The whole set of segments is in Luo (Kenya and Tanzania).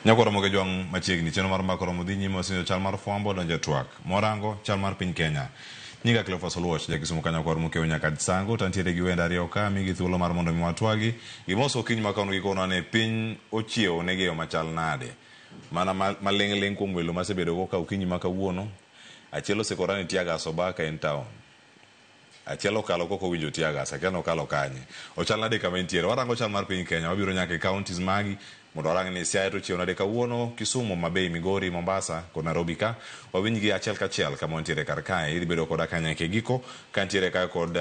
Nyako romo gi jwang' machiegni chenro mar mbaka romo dhi nyime osinjo chal mar fwambo donjo e twak. Morango chal mar piny Kenya. Nyinga Cleophas Oluoch, ja Kisumu ka nyakwar Mokeu nyaka Sango, to antiere gi wende ariyo ka migi thuolo mar mondo mi watwagi. Gimoso okinyi ma kawuono gikonwa ni piny ochiewo negi e yo machal nade. Mana maling' ling' kuom welo masebedo go ka okinyi ma kawuono. Achiel osekora ni teargas oba ka en town. Achiel okalo kok owinjo teargas, akia ni okalo kanye. Ochal nade kama entiere. Warango chal mar piny Kenya, wabiro nyaka e counties magi mondo warang ni Siaya to ochiewo nade kawuono, Kisumu, Homa Bay, Migori, Mombasa kod Nairobi ka. Wawinj gi achiel kachiel kama wantiere kar kae. Idhi bedo koda ka nyaka e giko ka ntiere ka kod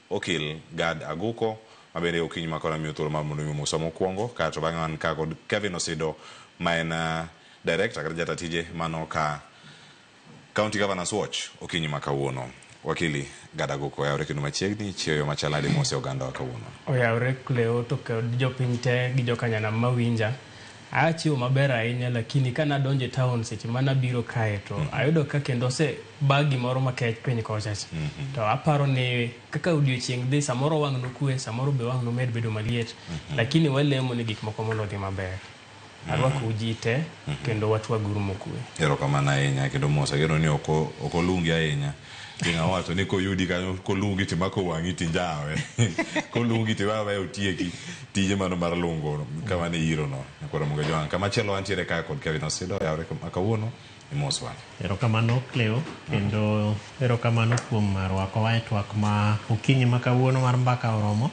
Okil Gad Aguko ma bende okinyi ma kawuono miyo thuolo mar mondo mi omosa mokwongo. Kaeto bang'e wan ka kod Kevin Osido ma en director kata jata tije mano ka County Governors Watch okinyi ma kawuono. Wakili Gad Aguko oyawre kendo machiegni chieyo machal nade mose oganda wa kawuono. Oyawre Cleo to kod jopiny te gi jokanyanam mawinja. Achiewo maber ahinya lakini ka nadonjo e town seche mane abiro kae to ayudo ka kendo ose ba gimoro makech piny kocha cha. To aparo ni kaka odiochieng' dhi samoro wang' nokwe samoro be wang' nomed bedo maliet lakini walemo ni gik moko mondo odhi maber. Arwakou ji te kendo watwaguru mokwe. Erokamano ahinya kendo mos ageno ni ok olungi ahinya. Gima wacho ni koyudi kanyo kolungi timako wang'i tinjawe. Kolungi tiweyo aweya otieki tije mano mar lungo kama ne iro no. Nyakwar Ramogi Ojwang'. Kama chielo wantiere ka kod Kevin Osido oyawre ma kawuono imoswa. Erokamano Cleo kendo erokamano kuom rwakowa e twak ma okinyi ma kawuono mar mbaka oromo.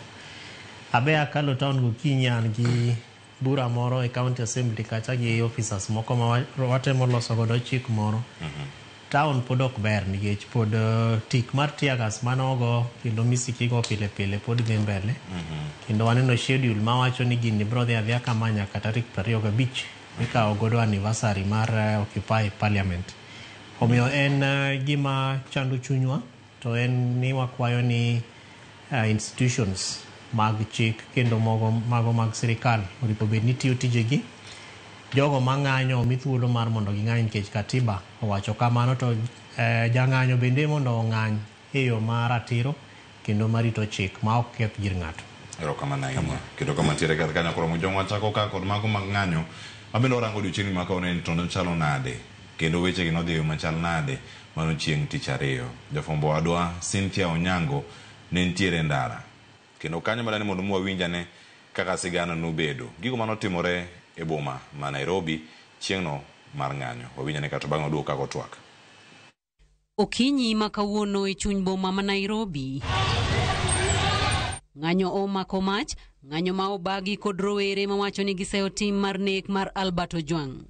Abe akalo town gokinyi an gi bura moro e county assembly kacha gi officers moko ma watemo loso godo chik moro. Town pod ok ber nikech pod tik mar teargas manogo kendo misiki go pile pile pod dhi mbele. Kendo waneno schedule mawacho ni gini biro dhi adhiya kama nyaka tarik 25 mikawo godo anniversary mar Occupy Parliament. Omiyo en gima chando chunywa to en ni wakwayo ni institutions mag chik kendo mogo mago mag sirikal oripo bed ni tiyo tijegi. Jogo mang'anyo omi thuolo mar mondo ging'any nikech katiba owacho kamano to jang'anyo bende mondo ong'any e yo ma ratiro kendo marito chik ma ok keth gir ng'ato. Erokamano ahinya. Kendo kama ntiere kar kanyo koro jong'wa chako ka kod mago mag ng'anyo mabende warango odiochieng'ni ma kawuono ni to nochalo nade kendo wechegi nodhi e yo machal nade mano chieng' tich ariyo. Jafwambo wadwa Cynthia Onyango ne nitiere e ndara kendo kanyo madani mondo mi wawinj ane kaka sigana nobedo. Gigo manotimore e boma ma Nairobi chieng'no mar ng'anyo. Wawinj ane kato bang'e waduog kaka otwak. Okinyi ma kawuono e chuny boma ma Nairobi. Ng'anyo omako mach, ng'anyo ma obagi kod rowere mawacho ni giseyo tim mar nek mar Albert Ojwang.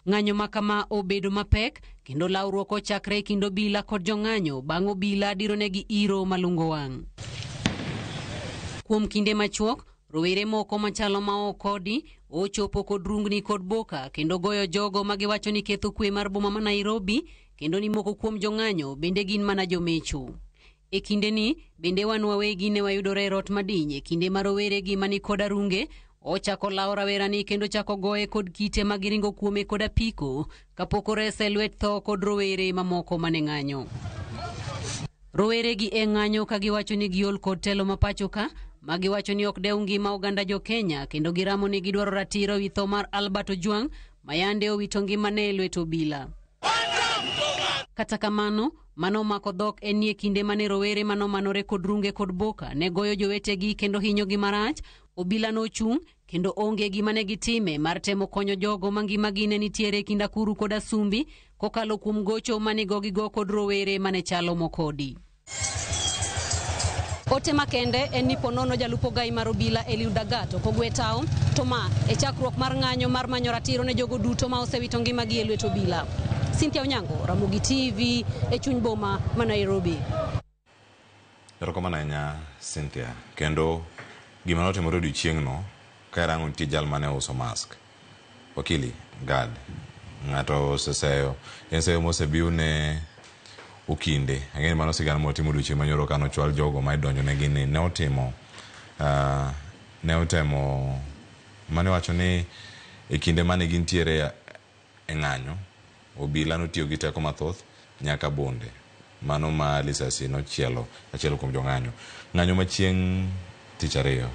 Ng'anyo ma kama obedo mapek kendo lawruok ochakre e kind obila kod jong'anyo bang' obila dironegi iro malungo wang'. Kuom kinde machuok, rowere moko machalo ma ok kodi ochopo kod rungni kod boka kendo goyo jogo ma giwacho ni ketho kwe mar boma ma Nairobi kendo ni moko kuom jong'anyo bende gin mana jomecho. E kindeni bende wan wawegi ne wayudore e rot madiny e kinde ma rowere gi mani kod arunge ochako lawo rawerani kendo chako goye kod kite ma giringo kuome kod apiko kapok orese e lwet tho kod rowere mamoko mane ng'anyo. Rowere gi e ng'anyo ka giwacho ni giol kod telo ma pacho ka ma giwacho ni ok dew ngima oganda jo Kenya kendo giramo ni gidwaro ratiro ewi tho mar Albert Ojwang ma yande owito ngimane e lwet obila. Kata kamano, mano omako dhok en ni e kinde mane rowere manomanore kod runge kod boka ne goyo jowetegi kendo hinyogi marach, obila nochung' kendo onge gima ne gitime mar temo konyo jogo ma ngimagi ne nitiere e kind akuru kod asumbi kokalo kuom gocho mane gogigo kod rowere mane chalo mokodi. Ote makende en ni ponono jalupo gai mar obila Eliud Dagat ok ogwe tao to ma e chakruok mar ng'anyo mar manyo ratiro ne jogo duto ma osewito ngimagi e lwet obila. Cynthia Onyango, Ramogi TV e chuny boma ma Nairobi. Erokamano ahinya Cynthia. Kendo gima notimore odiochieng'no ka irango nitie jal mane uso mask. Wakili Gad, ng'ato oseseyo, en seyo mosebiw ne okinde. Ang'e ni mano sigana motimo odiochieng' manyoro kane ochwal jogo ma idonjo negi ni ne otimo ne otemo mane wacho ni e kinde mane gintiere e ng'anyo, obila notiyo gi teko mathoth nyaka bunde. Mano ma lisasi nochielo achiel kuom jong'anyo. Ng'anyo ma chieng' tich ariyo.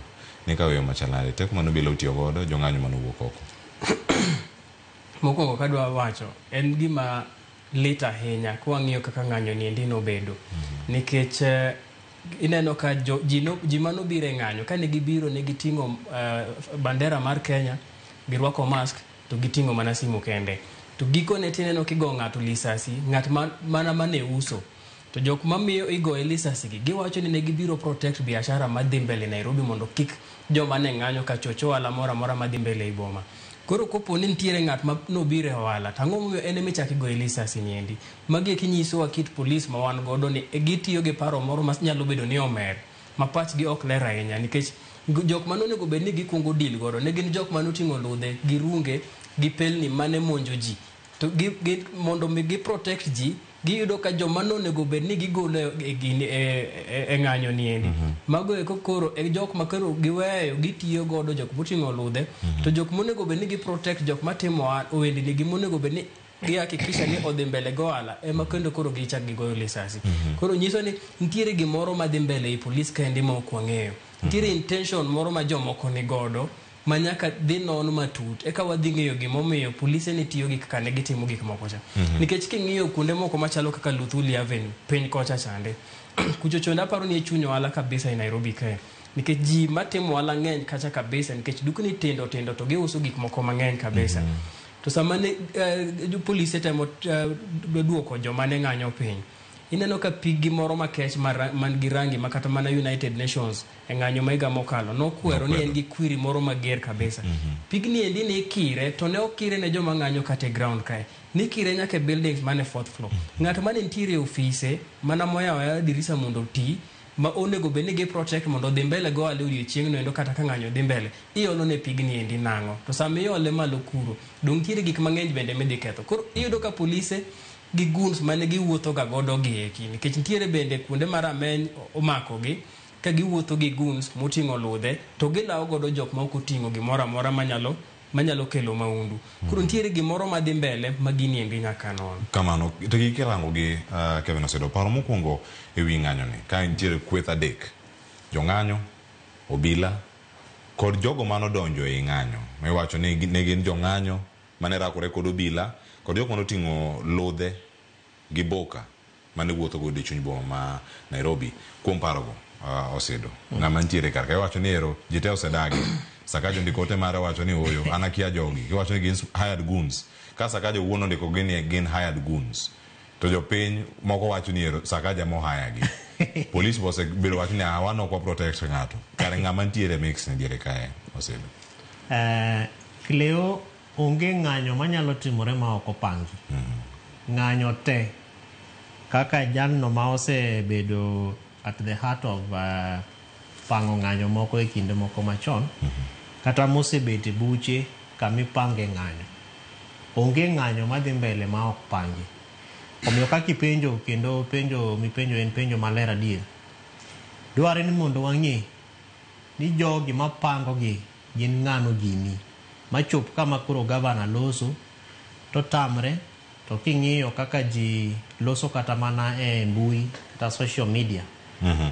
Nikawo yo machal nade? Teko mane obila otiyo godo, jong'anyo mane owuok oko. Mokwongo kadwa wacho, en gima lit ahinya kwang'iyo kaka ng'anyo ni endi nobedo. Nikech ineno ka ji manobiro e ng'anyo, kane gibiro ne giting'o bandera mar Kenya, girwako mask, to giting'o mana simu kende. To gikone tineno kigo ng'ato lisasi, ng'at mana mane uso. To jok mamiyo igoye lisasi gi, giwacho ni ne gibiro protect biashara madhi mbele Nairobi mondo kik joma ne ng'anyo ka choch ohala moro amora madhi mbele ei boma. Koro kopo ni nitiere ng'at ma nobiro e ohala, to ang'o momiyo en ema ichako igoye lisasi ni endi? Magi eki nyisowa kit polis ma wan godo ni gitiyo gi paro moro ma nyalo bedo ni omer, ma pachgi ok ler ahinya nikech jok mane onego bed ni gikuongo deal godo ne gin jok mane oting'o ludhe gi runge gi pelni mane monjo ji. To mondo mi gi protect ji, giyudo ka joma nonego bed ni gigolo e gini e ng'anyo ni endi. Mago eko koro e jok ma koro giweyo gitiyo godo jok moting'o ludhe, to jok monego bed ni gi protect jok matimo ohendni gi monego bed ni gihakikisha ni odhi mbele go ohala ema kendo koro gichak gigoyo lisasi. Koro nyiso ni nitiere gimoro madhi mbele ei polis kaendi ma ok wang'eyo. Nitiere intention moro ma jomoko ni godo ma nyaka dhi non matut eka wadhi ng'eyo gimomiyo polise ne tiyo gi kaka ne gitimo gik moko cha. Nikech king'iyo kuonde moko machalo kaka Luthuli Avenue piny kocha chande, kucho chonde aparo ni e chuny ohala kabisa e Nairobi kae. Nikech ji matimo ohala ng'eny kacha kabisa nikech dukni tindo tindo to giuso gik moko mang'eny kabisa. To sama ne polise temo duoko joma ne ng'anyo piny, ineno ka pigi moro makech man gi rangi ma kata mana United Nations e ng'anyo ma higa mokalo nokwero ni en gi kwiri moro mager kabisa. Pigni endi ne ikire to ne okire ne joma ng'anyo kata e ground kae. Nikire nyaka e buildings mane fourth floor. Ng'at mane nitiere e ofise mana moyawo ayawa dirisa mondo oti ma onego bed ni gi protect mondo odhi mbele go ohala odiochieng'no endo kata ka ng'anyo dhi mbele, iolo ne pigni endi nang'o? To sama iole malo kuro, dong nitiere gik mang'eny bende midhi ketho. Koro iyudo ka polise gi goons mane giwuotho ga godo gi eki, nikech nitiere bende kuonde ma rameny omakogi ka giwuotho gi goons moting'o ludhe to gilawo godo jok ma ok oting'o gimoro amora manyalo kelo maundu. Koro nitiere gimoro madhi mbele ma gini endi nyaka non. Kamano, to gi kirango gi Kevin Osedo, paro mokwongo e wi ng'anyo ni, ka nitiere kweth adek, jong'anyo, obila, kod jogo manodonjo ei ng'anyo, miwacho ni ne gin jong'anyo mane rakore kod obila, kod jok manoting'o ludhe gi boka mane wuotho godo e chuny boma ma Nairobi. Kuom parogo, Osedo, ng'ama nitiere kar ka, iwacho ni ero ji te osedagi. Sakaja ondiko ote mare wacho ni oyo, an akia jogi. Giwacho ni gin hired goons. Ka Sakaja owuon ondiko gi ni gin hired goons, to jopiny moko wacho ni ero Sakaja mo hire gi. Police be osebedo wacho ni wan ok wa protect ng'ato. Kare ng'ama nitiere mix ni diere kae, Osedo. Cleo, onge ng'anyo manyalo timore ma ok opangi. Ng'anyo te kaka jalno ma osebedo at the heart of pango ng'anyo moko e kinde moko machon, kata mosebet e buche kamipange ng'anyo. Onge ng'anyo madhi mbele ma ok pangi. Omiyo kaka ipenjo kendo penjo mipenjo en penjo maler adier. Dwarre ni mondo wang'e ni jogi mapango gi gin ng'ano gini machop kama koro gavana loso to tamre, to king'iyo kaka ji loso kata mana e mbui kata social media,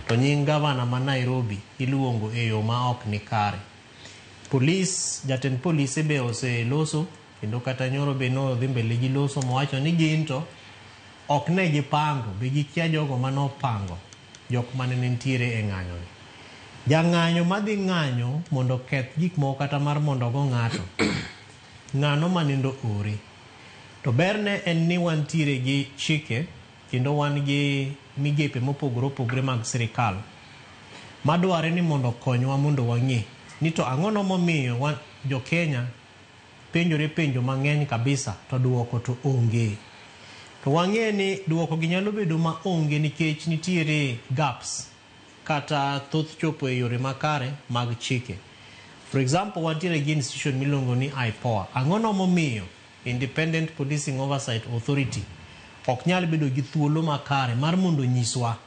to nying gavana ma Nairobi iluongo e yo ma ok ni kare. Polis, jatend polise be oseloso kendo kata nyoro be nodhi mbele gi loso mowacho ni gin to ok ne gipango, be gikia jogo manopango jok mane nitiere e ng'anyo ni. Jang'anyo madhi ng'anyo mondo oketh gik moko kata mar mondo ogo ng'ato, ng'ano manindo ore. To berne en ni wantiere gi chike kendo wan gi migepe mopogore opogore mag sirikal madware ni mondo okonywa mondo wang'e ni to ang'ono momiyo wan jo Kenya penjore penjo mang'eny kabisa to duoko to onge. To wang'e ni duoko gi nyalo bedo ma onge nikech nitiere gaps kata thoth chopo e yore makare mag chike. For example, wantiere gi institution miluongo ni IPOA. Ang'ono momiyo Independent Policing Oversight Authority ok nyal bedo gi thuolo makare mar mondo nyiswa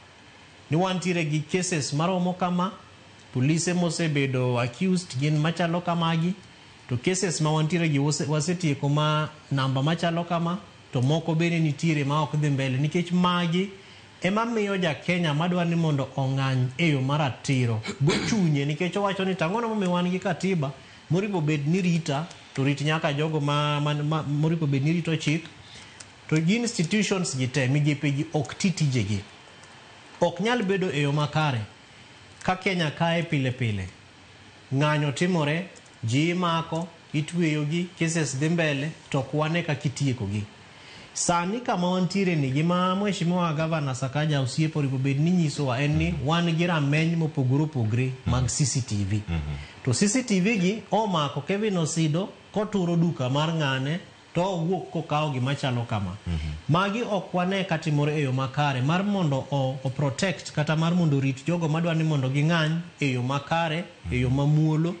ni wantiere gi cases maromo kama, polise mosebedo accused gin machalo kamagi, to cases ma wantiere gi wasetieko ma namba machalo kama, to moko bende nitiere ma ok dhi mbele nikech magi Ema miyo ja Kenya madwa ni mondo ong'any e yo maratiro go chunye, nikech owacho ni tang'ono momiyo wan gi katiba moripo bed ni rita to rit nyaka jogo ma moripo bed ni rito chik, to gi institutions gi te, migepe gi ok ti tijegi. Ok nyal bedo e yo makare ka Kenya kae pile pile ng'anyo timore, ji imako, itweyogi, cases dhi mbele, to ok wane kaka itiekogi. Sani kama wantiere ni, gima Mheshimiwa Gavana Sakaja Osiepo oripo bed ni nyisowa en ni wan gi rameny mopogore opogore mag CCTV. To CCTV gi omako Kevin Osido koturo duka mar ng'ane to owuok kokawo gima chalo kama. Magi ok wane katimore e yo makare mar mondo o protect kata mar mondo orit jogo madwa ni mondo ging'any e yo makare, e yo mamuolo.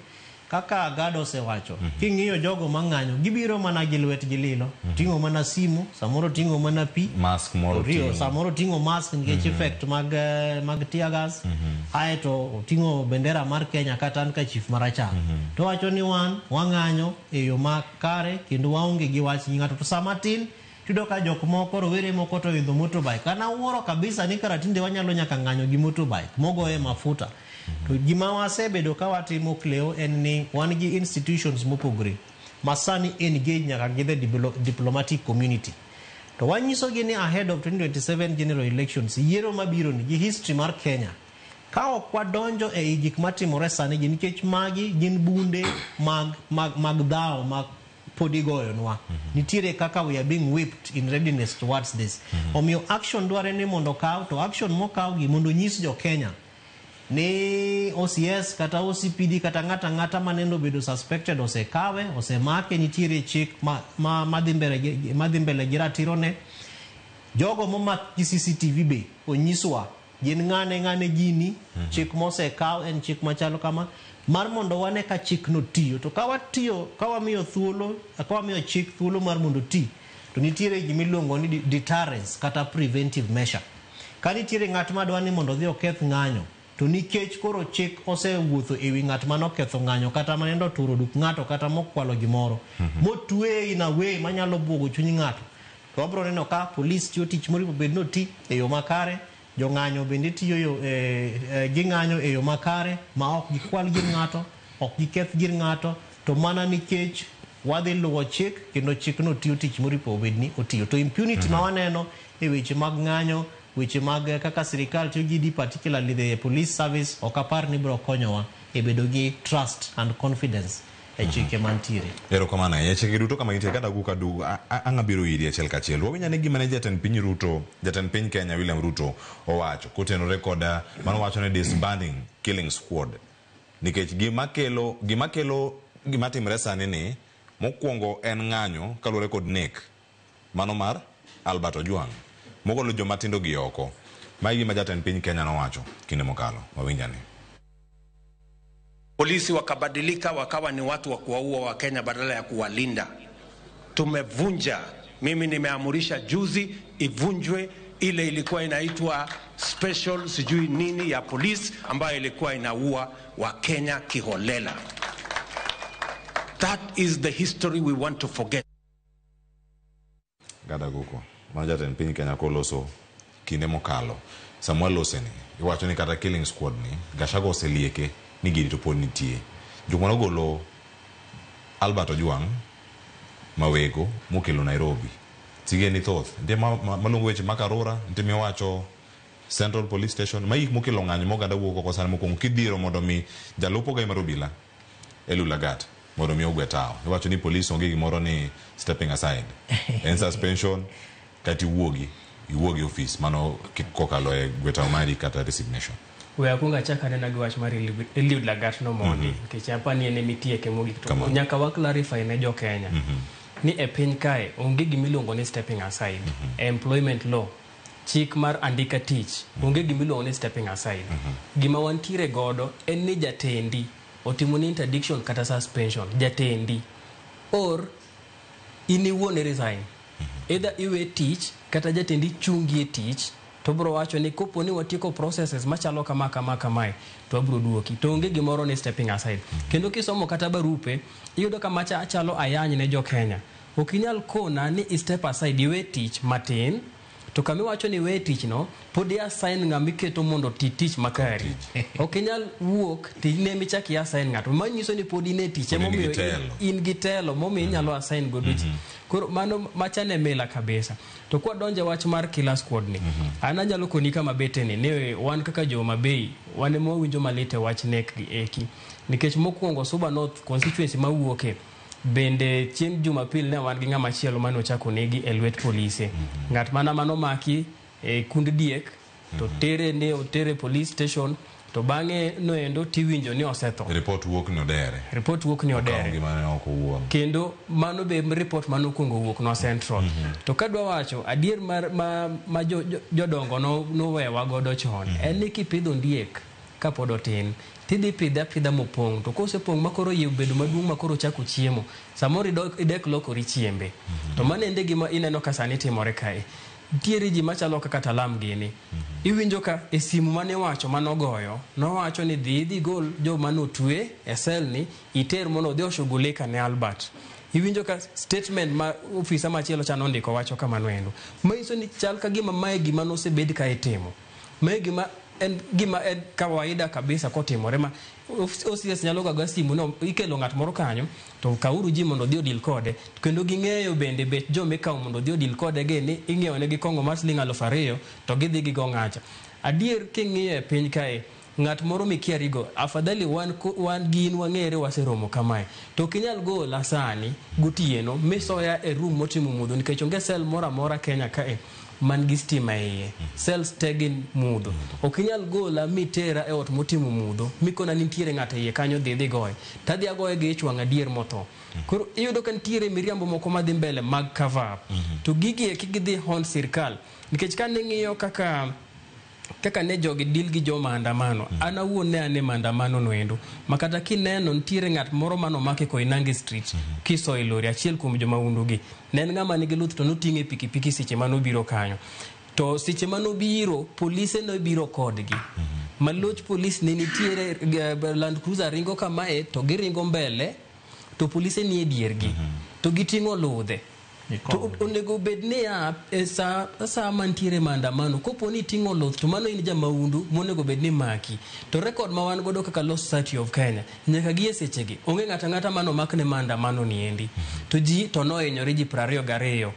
Kaka Gado osewacho, king'iyo jogo mang'anyo, gibiro mana gi lwetgi lilo, ting'o mana simu, samoro ting'o mana pi, mask moro Rio, ting'o. Samoro ting'o mask nikech effect mag tear gas, aeto oting'o bendera mar Kenya kata handkerchief marachar. To wacho ni wan wang'anyo e yo makare kendo waonge gi wach gi ng'ato. To sama tin tiyudo ka jok moko, rowere moko to oidho motorbike. Kana wuoro kabisa ni kara tinde wanyalo nyaka ng'anyo gi motorbike mogoye mafuta. To gima wasebedo ka watimo, Cleo, en ni wan gi institutions mopogore ma sani engage nyaka gi the diplomatic community. To wanyisogi ni ahead of 2027 general elections, yiero mabiro ni gi history mar Kenya, ka ok wadonjo ei gik matimore sani gi, nikech magi gin bunde mag dhawo mag pod igoyonwa, nitiere kaka we are being whipped in readiness towards this. Omiyo action dware ni mondo okaw, to action mokaw gi mondo onyis jo Kenya ni OCS kata OCPD kata ng'ata ng'ata maneno bedo suspected osekawe, osemake, nitiere chik madhi mbele gi ratiro ne jogo momak gi CCTV be onyiswa gin ng'ane ng'ane gini. Chik mosekaw en chik machalo kama mar mondo wane ka chikno tiyo. To ka watiyo, ka wamiyo thuolo, ka wamiyo chik thuolo mar mondo ti, to nitiere gimiluongo ni deterrence kata preventive measure. Ka nitiere ng'at madwa ni mondo odhi oketh ng'anyo, to nikech koro chik osewuotho ewi ng'at manoketho ng'anyo kata manendo oturo duk ng'ato kata mokwalo gimoro motweye in a way manyalo buogo chuny ng'ato, to wabro neno ka polis tiyo tich moripo bed ni oti e yo makare, jong'anyo bende tiyo yo, ging'anyo e yo makare ma ok gikwal gir ng'ato, ok giketh gir ng'ato, to mana nikech wadhi luwo chik kendo chikno tiyo tich moripo obed ni otiyo. To impunity ma waneno e weche mag ng'anyo, weche mag kaka sirikal tiyo gi particularly the police service, ok apar ni biro konyowa e bedo gi trust and confidence e chike mantiere. Erokamano ahinya. Chike duto kama gintie kata guka dugo ang' abiro iri achiel kachiel. Wawinjo ane gima ne jatend piny Ruto, jatend piny Kenya William Ruto owacho kotenore koda mano wacho ni disbanding killing squad. Nikech gima kelo gima timore sani ni mokwongo en ng'anyo kaluwore kod nek mano mar Albert Ojwang mogolo joma tindo gi oko. Mae gima jatend piny Kenya nowacho kinde mokalo. Wawinj ane. Polisi wakabadilika wakawa ni watu wa kuwaua Wakenya badala ya kuwalinda. Tumevunja, mimi nimeamurisha juzi ivunjwe ile ilikuwa inaitwa special sijui nini ya polisi ambayo ilikuwa inaua Wakenya kiholela. That is the history we want to forget. Gada Guko, mano jatend piny Kenya koloso kinde mokalo. Sama waloseni, iwacho ni kata killing squad ni, Gachagua oselieke ni gini to pod nitie. Jok manogolo Albert Ojwang Mawego mokelo Nairobi. Sige ni thoth. Nitie maluongo weche ma Karura, nitie miwacho Central Police Station, ma gik mokelo ng'anyo moganda wuok oko sani mokwongo kidhiro mondo mi jalup ogai mar obila Eliud Lagat mondo mi ogwe tao. Iwacho ni polis onge gimoro ni stepping aside. En suspension kata iwuogi ofis mano kokalo e gwe tao mari kata resignation. We akwong achak anena gi wach mar Eliud Lagat no mondi, nikech apa ni en emitieke mogik. To Kamano. nyaka wa clarify ne jo Kenya ni e piny kae onge gimiluongo ni stepping aside. Employment law, chik mar andika tich, onge gimiluongo ni stepping aside. Gima wantiere godo en ni jatendi otimo ni interdiction kata suspension, jatendi or in iwuon i resign, either iwe tich kata jatendi chungi e tich, to bro wacho ni kopo ni watieko processes machalo kama kama kamae to wabro duoki. To onge gimoro ni stepping aside. Kendo kisomo kata barupe, iyudo ka macha chalo ayany ne jo Kenya. Ok inyal kona ni i step aside, iwe tich matin. To kama iwacho ni we tich no, pod i assign ng'ama iketo mondo oti tich makari. Ok inyal wuok tine michak i assign ng'ato. Ma nyiso ni pod in e tich Pod in gi emomiyo telo. in gi telo momiyo inyalo assign godo ji. Koro mano machane mila kabisa. To kwadonjo e wach mar killer squad ni, an anyalo koni kama beteni ni wan kaka jo Homa Bay, wan ema wawinjo malit e wach nek gi eki. Nikech mokwongo Suba North constituency mawuoke, bende chieng' Jumapil ne wan gi ng'ama chielo mane ochako negi e lwet polise. Ng'at mana manomaki e kund diek, to tere ne otere police station, to bang'e noendo tiwinjo ni osetho. Report wuok ni odere. Report wuok ni Okawo odere. ngimane oko owuon. Kendo mano be report manokwongo wuok no Central. To kadwa wacho adier mar, ma jodongo nowewa godo chon en ni kipidho ondiek kapod otin tidhi pidhe apidha mopong' to kosepong' makoro iye obedo maduong' makoro ochako chiemo samoro idek lokori chiembe. To mano ende gima ineno ka sani timore kae. Nitiere ji machalo kaka Talam gini. Iwinjo ka e simu mane wacho manogoyo, nowacho ni dhi idhi gol joma notwe e sel ni iter mondo odhi oshughulika ne Albert. Iwinjo ka statement ma ofisa machielo cha nondiko wacho kamano endo. Manyiso ni chal ka gima mae gima nosebed ka itimo. Mae gima en gima en kawaida kabisa kotimore ma OCS nyalo gago simu no ikelo ng'at moro kanyo to kauru ji mondo odhi odil kode kendo ging'eyo bende bech joma ikawo mondo odhi odil kode gi ni ing'iewo negi kong'o mar siling 2000 to gidhi gigo ng'acha. Adier king'iyo e piny kae ng'at moro mikiarigo afadhali wan gi in wang'ere waseromo kamae to ok inyal gola sani gotieno misoya e room motimo mudho nikech onge sel moro amora Kenya kae man gi stima e iye. Cells te gin mudho. Ok inyal gola mitera e ot motimo mudho mikona nitiere ng'ato e iye kanyo dhi idhi goye. Tadhi agoye gi ich wang' adier motho. Koro iyudo ka nitiere miriambo moko madhi mbele mag cover up. To gigi eki gidhi hon sirkal. Nikech ka ning'iyo kaka ne jogi deal gi jo maandamano. An awuon ne an e maandamano noendo. Ma kata kineno nitiere ng'at moro manomaki Koinange Street kisoyo e lori achiel kuom jomahundu gi. Ne en ng'ama nigi luth to noting'e pikipiki seche manobiro kanyo. To seche manobiro, polise nobiro kodgi. Maloch polis ne nitiere Land Cruiser ringo kamae to giringo mbele to polise nie diergi. To giting'o ludhe. To onego bed niya e saa mantiere maandamano kopo ni iting'o luth to mano in jamahundu monego bed ni maki. To record ma wan godo kaka Law Society of Kenya nyaka gi e sechegi onge ng'ato ang'ata manomak ne maandamano niendi. To ji to nohinyore ji 22.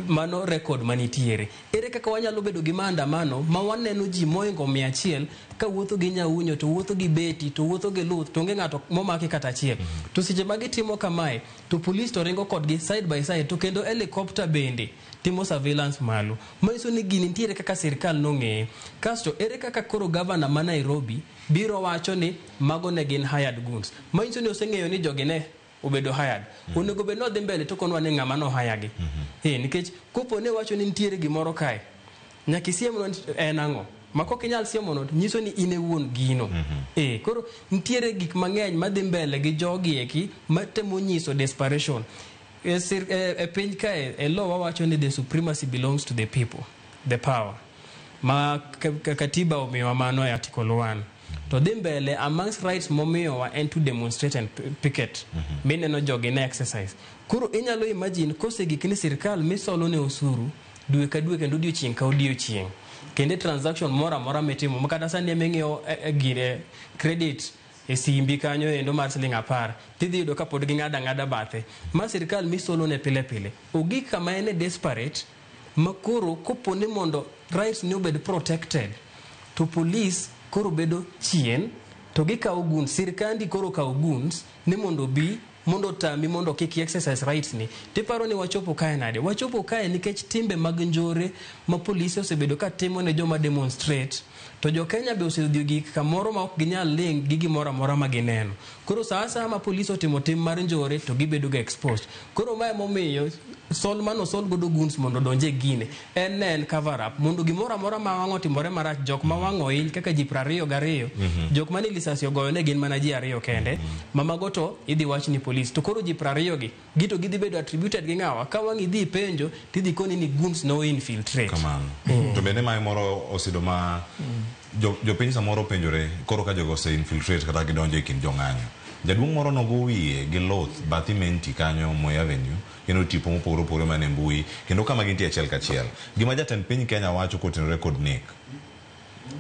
Mano record manitiere. Ere kaka wanyalo bedo gi maandamano ma waneno ji mohingo 100 ka wuotho gi nyaunyo to wuotho gi beti to wuotho gi luth to onge ng'ato momaki kata achiel. To seche ma gitimo kamae to police to ringo kodgi side by side to kendo helicopter bende timo surveillance malo. Manyiso ni gini nitiere kaka sirkal nong'eye. Kasto ere kaka koro governor ma Nairobi biro wacho ni mago ne gin hired goons. Manyiso ni oseng'eyo ni jogi ne obedo hired. Onego bed ni odhi mbele to konwa ni ng'ama no hire gi. Nikech kopo ne wacho ni nitiere gimoro kae, nyaka isiemnwa ni en ang'o. Ma kok inyal siemono nyiso ni in e wuon gino. Koro nitiere gik mang'eny madhi mbele gi jogi eki matemo nyiso desperation. E piny kae, e law wawacho ni the supremacy belongs to the people, the power. Ma katiba omiyowa mano e article 1. To dhi mbele amongst rights momiyowa en to demonstrate and picket. Mineno jogi ne exercise. Koro inyalo imagine kosegik ni sirkal misolo ne osuru dwe ka dwe kendo odiochieng' ka odiochieng'. Kendo transaction moro amora mitimo ma kata sani ema ing'iewo gire credit e simbi kanyo endo mar siling 10 tidhi yudo ka pod ging'ado ang'ada bathe. Ma sirkal misolo ne pile pile. Ogik kama en e desperate ma koro kopo ni mondo rights ni obed protected to police koro bedo chien to gikawo goons. Sirkandi koro kawo goons ni mondo bi mondo otami mondo kik exercise rights ni. Tiparo ni wachopo kae nade? Wachopo kae nikech timbe mag njore ma polise osebedo ka timo ne joma demonstrate to jo Kenya be osedhi gik kamoro ma ok ginyal ling gi gimoro amora ma gineno. Koro sa asaya ma polise otimo tim mar njore to gibedo ga exposed. Koro mae momiyo sol mano sol godo goons mondo odonje gine en ne en cover up mondo gimoro amora ma wang' otimore marach jok ma wang' ohiny kaka ji 22 jok mane lisasi ogoyo ne gin mana ji 2 kende ma mago to idhi wach ni police to koro ji 20 gi gito gidhi bedo attributed gi ng'awa ka wang' idhi penjo tidhi koni ni goons no infiltrate. Kamano. To bende mae moro osido ma jopiny samoro penjore koro ka jogo ose infiltrate kata gidonjo e kind jong'anyo. Jaduong' moro nogo wiye gi luth bath Imenti kanyo Moi Avenue kendo tipo mopogore opogore man e mbui kendo kama gintie achiel kachiel. Gima jatend piny Kenya wacho kotenore kod nek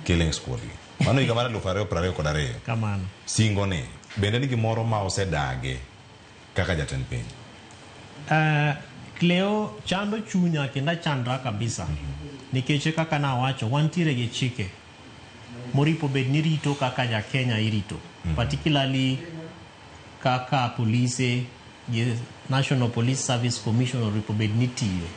killing squad gi. Mano higa mar 2022. Kamano. Singo ni bende ni gimoro ma osedage kaka jatend piny. Cleo chando chunya kendo achandra kabisa. Nikech kaka nawacho wantiere gi chike moripo bed ni rito kaka ja Kenya irito. Particularly kaka polise gi National Police Service Commission oripo bed ni tiyo.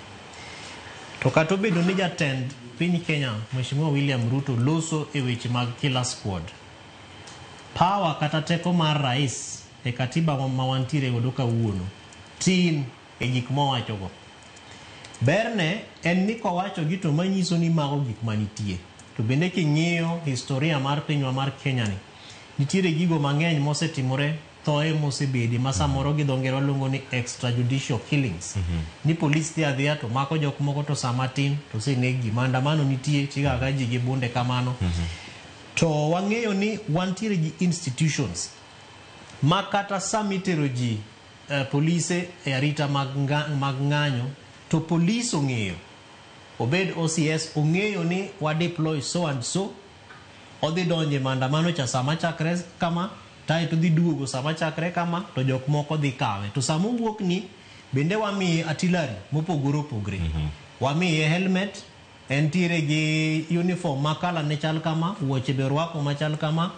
To kata obedo ni jatend piny Kenya Mheshimiwa William Ruto loso e weche mag killer squad, power kata teko mar rais e katiba ma wantiere godo kawuono tin e gik mowachogo. Berne en ni kowacho gi to manyiso ni mago gik manitie. To bende king'iyo historia mar pinywa mar Kenya ni, nitiere gigo mang'eny mosetimore, thoe mosebede ma samoro gi dho ngere waluongo ni extrajudicial killings. Ni polis dhi adhiya to mako jok moko to sama tin to oseneg gi. Maandamano nitie tigaga ji gi bunde kamano. To wang'eyo ni wantiere gi institutions ma kata sama itero ji polise e arita mag ng'anyo to polis ong'eyo obed OCS ong'eyo ni wa deploy so and so odhi donjo e maandamano cha sama chakre kama tae to dhi duogo sama chakre kama to jok moko dhi kawe to sama owuok ni bende wamiye artillery mopogore opogore. Wamiye helmet, entiere gi uniform ma kala ne chal kama, wuoche be orwako machal kama,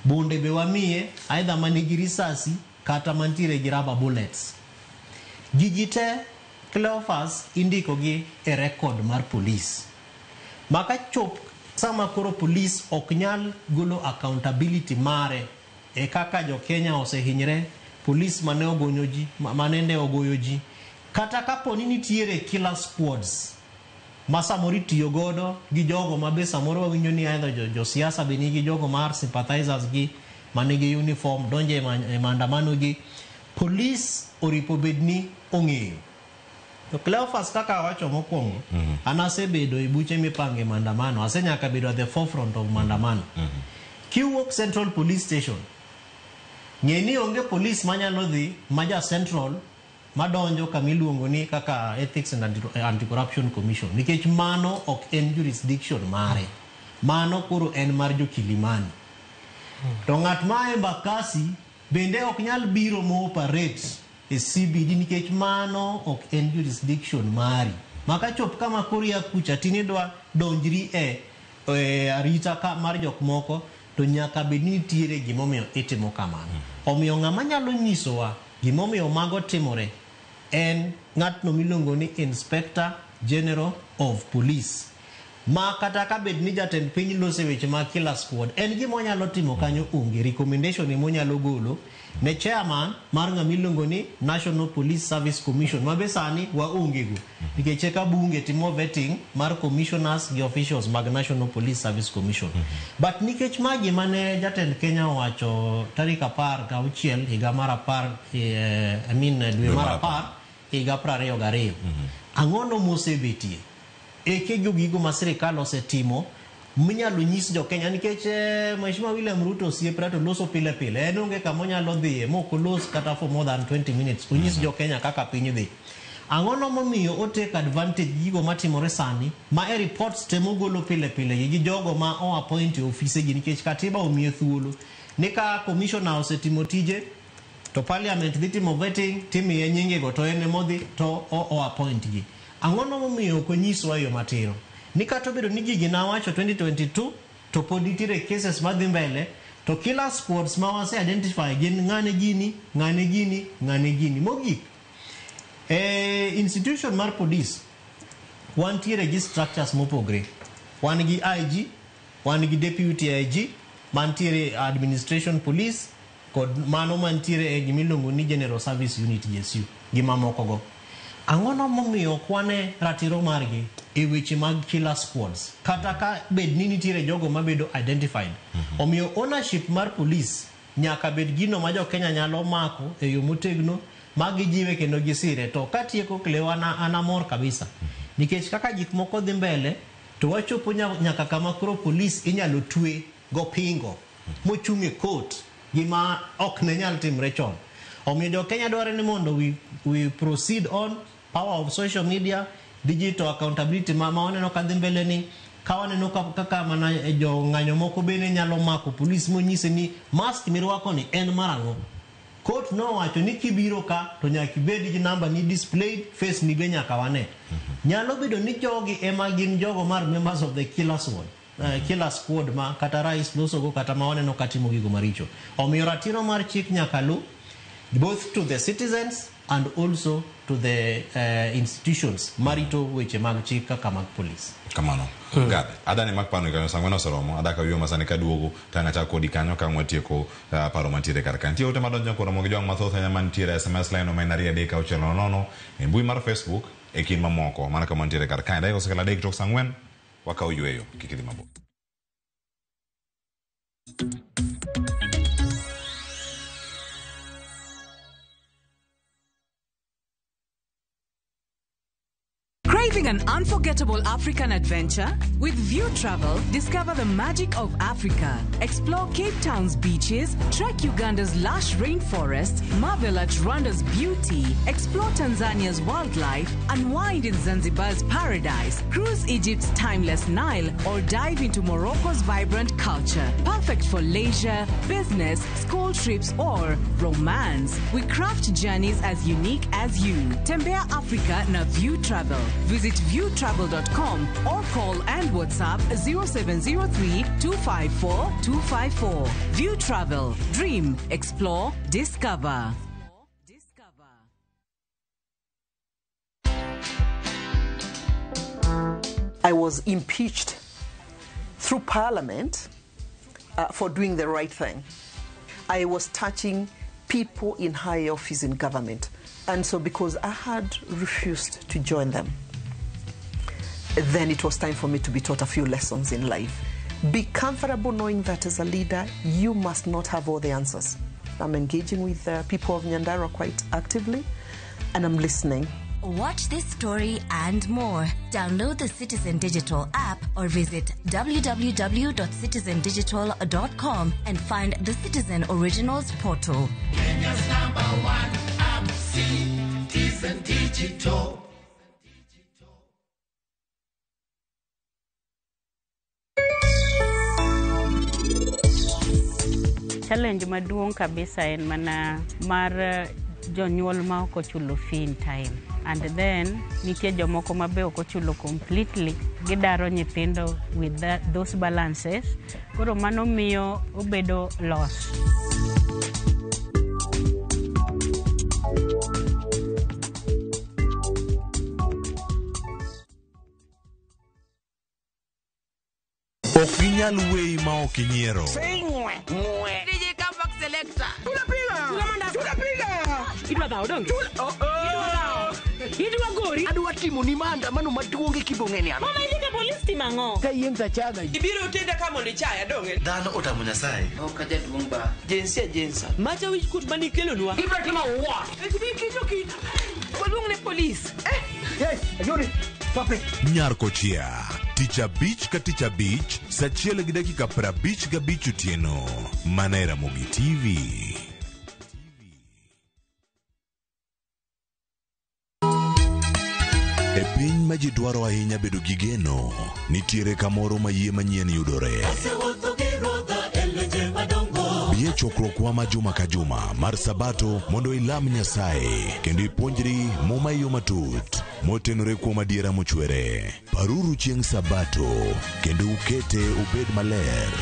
bunde be wamiye aidha manigi risasi kata mantiere gi rubber bullets. Gigi te Cleophas indiko gi e record mar polis. Ma kachop sama koro polis ok nyal golo accountability mare e kaka jo Kenya osehinyre, polis mane ogonyo ji, manende ogoyo ji, kata kapo ni nitiere killer squads ma samoro itiyo godo gi jogo ma be samoro wawinjo ni either josiasa be nigi jogo mar sympathizers gi manigi uniform donjo e maandamano gi polis oripo bed ni ong'eyo. To Cleophas kaka awacho mokwongo, an asebedo e buche mipange maandamano, asenyaka bedo at the forefront of maandamano. Kiwuok Central Police Station, ng'e ni onge polis manyalo dhi ma ja Central madonjo kamiluongo ni kaka Ethics and Anti-Corruption Commission nikech mano ok en jurisdiction mare. Mano koro en mar jo Kilimani. To ng'at ma Embakasi bende ok nyal biro mo operate e CBD nikech mano ok en jurisdiction mari. Ma kachop kama koro ia kucha tinidwa donjri e arita ka mar jok moko to nyaka bed ni nitiere gimomiyo itimo kamano. Omiyo ng'ama nyalo nyisowa gimomiyo mago timore en ng'atno miluongo ni Inspector General of Police. Ma kata ka bed ni jatend piny loso e weche mag killer squad, en gima onyalo timo kanyo onge. Recommendation ema onyalo golo ne chairman mar ng'ama iluongo ni National Police Service Commission ma be sani waonge go. Nikech eka bunge timo vetting mar commissioners gi officials mag National Police Service Commission. But nikech ma gima ne jatend Kenya owacho tarik 16 higa mar 10, I mean dwe mar 10 higa 22. Ang'ono mosebetie? Eke go gigo ma sirikal osetimo minyalo nyis jo Kenya nikech Mheshimiwa William Ruto osiepna to loso pile pile en onge kama onyalo dhiye mok olos kata for more than 20 minutes onyis jo Kenya kaka piny dhi. Ang'ono momiyo o take advantage gigo matimore sani ma e reports te mogolo pile pile gi jogo ma o appoint e ofise gi nikech katiba omiye thuolo ni ka commissioner osetimo tije to parliament dhi timo vetting timiye nyingego to en emodhi to o appoint gi. Ang'ono momiyo ok onyiswa e yo matiro ni kata obedo ni gigi nawacho 2022 to pod nitiere cases madhi mbele to killer squads ma wase identify gin ng'ane gini, ng'ane gini, ng'ane gini. Mogik, e institution mar police wantiere gi structures mopogre. Wan gi IG, wan gi deputy IG, mantiere administration police kod mano mantiere e gimiluongo ni General Service Unit GSU gi mamoko go. Ang'ono momiyo ok wane ratiro margi e weche mag killer squads kata ka bed ni nitiere jogo mabedo identified. Omiyo ownership mar police nyaka bed gino ma jo Kenya nyalo mako e yo motegno ma gijiwe kendo gisire. To katieko Cleo an amor kabisa nikech kaka gik moko dhi mbele to wachopo nyaka kama koro police inyalo twe gopingo mochung' e court. Gima ok ne nyal timre chon. Omiyo jo Kenya dwaro ni mondo we proceed on power of social media, digital accountability ma waneno ka dhi mbele ni, ka waneno kaka mana jo ng'anyo moko bende nyalo mako polis monyise ni mask mirwako ni en mar ang'o. Court nowacho ni kibiro ka to nyaka ibed gi namba ni displayed, face ni be nyaka wane. Nyalo bedo ni jogi ema gin jogo mar members of the killer squad. Killer squad ma kata rais losogo kata ma waneno katimo gigo maricho. Omiyo ratiro mar chik nyaka lu both to the citizens and also to the institutions marito weche mag chik kaka mag polis. Kamano. Gad, adani mak pano kanyo sang'wen oseromo, adaka wiyo masani kaduogo tang' achak kodi kanyo ka watieko paro mantiere kar ka. Nitie ote madonjo kuom gi jwang' mathoth ahinya mantiere SMS line ma en 23600 e mbui mar Facebook e kind mamoko mana kama mantiere kar kae. Dakika osekalo 3 tok saa 4 wakaw yweyo kik idhi mabor. Craving an unforgettable African adventure? With View Travel, discover the magic of Africa. Explore Cape Town's beaches, trek Uganda's lush rainforests, marvel at Rwanda's beauty, explore Tanzania's wildlife, unwind in Zanzibar's paradise, cruise Egypt's timeless Nile, or dive into Morocco's vibrant culture. Perfect for leisure, business, school trips, or romance. We craft journeys as unique as you. Tembea Africa na View Travel. Visit viewtravel.com or call and WhatsApp 0703 254 254. View Travel. Dream, explore, discover. I was impeached through Parliament for doing the right thing. I was touching people in high office in government. And so because I had refused to join them, then it was time for me to be taught a few lessons in life. Be comfortable knowing that as a leader, you must not have all the answers. I'm engaging with the people of Nyandarua quite actively, and I'm listening. Watch this story and more. Download the Citizen Digital app or visit www.citizendigital.com and find the Citizen Originals portal. Kenya's number one app, Citizen Digital. Challenge maduong' kabisa en mana mar jonyuol ma ok ochulo fee in time. And then nitie jomoko ma be ok ochulo completely, gidaro nyithindo with those balances. Koro mano miyo obedo loss. Ok ginyal weyi ma ok inyiero. DJ Comeback Selector. Tunapiga. Idwa dhawo donge? Idwa dhawo. Idwa gori. Adwa timo ni maandamano maduong' e Kibong'eni an. Mama idhi ka polis timo ang'o? Ka yien tachaga. Ibiro tenda ka mondo ichaya donge? Dhano otamo Nyasaye. Ok ajaduong' ba. Jinsia jinsa. Macha wich kuot mane ikelonwa. Ibiro timo what? Ibi kito. Waluong ne polis. Yes, ayudi. Pape. Nyar Kochia. Tich abich ka tich abich, saa 1:55 otieno. Mana e Ramogi TV. E piny ma ji dwaro ahinya bedo gi geno, nitiere kamoro ma yie manyien yudore. Bi e chokruokwa ma juma ka juma mar Sabato mondo ilam Nyasaye kendo ipuonjri Muma e yo matut motenore kuom adiera mochwere. Paruru chieng' Sabato kendo ukete obed maler.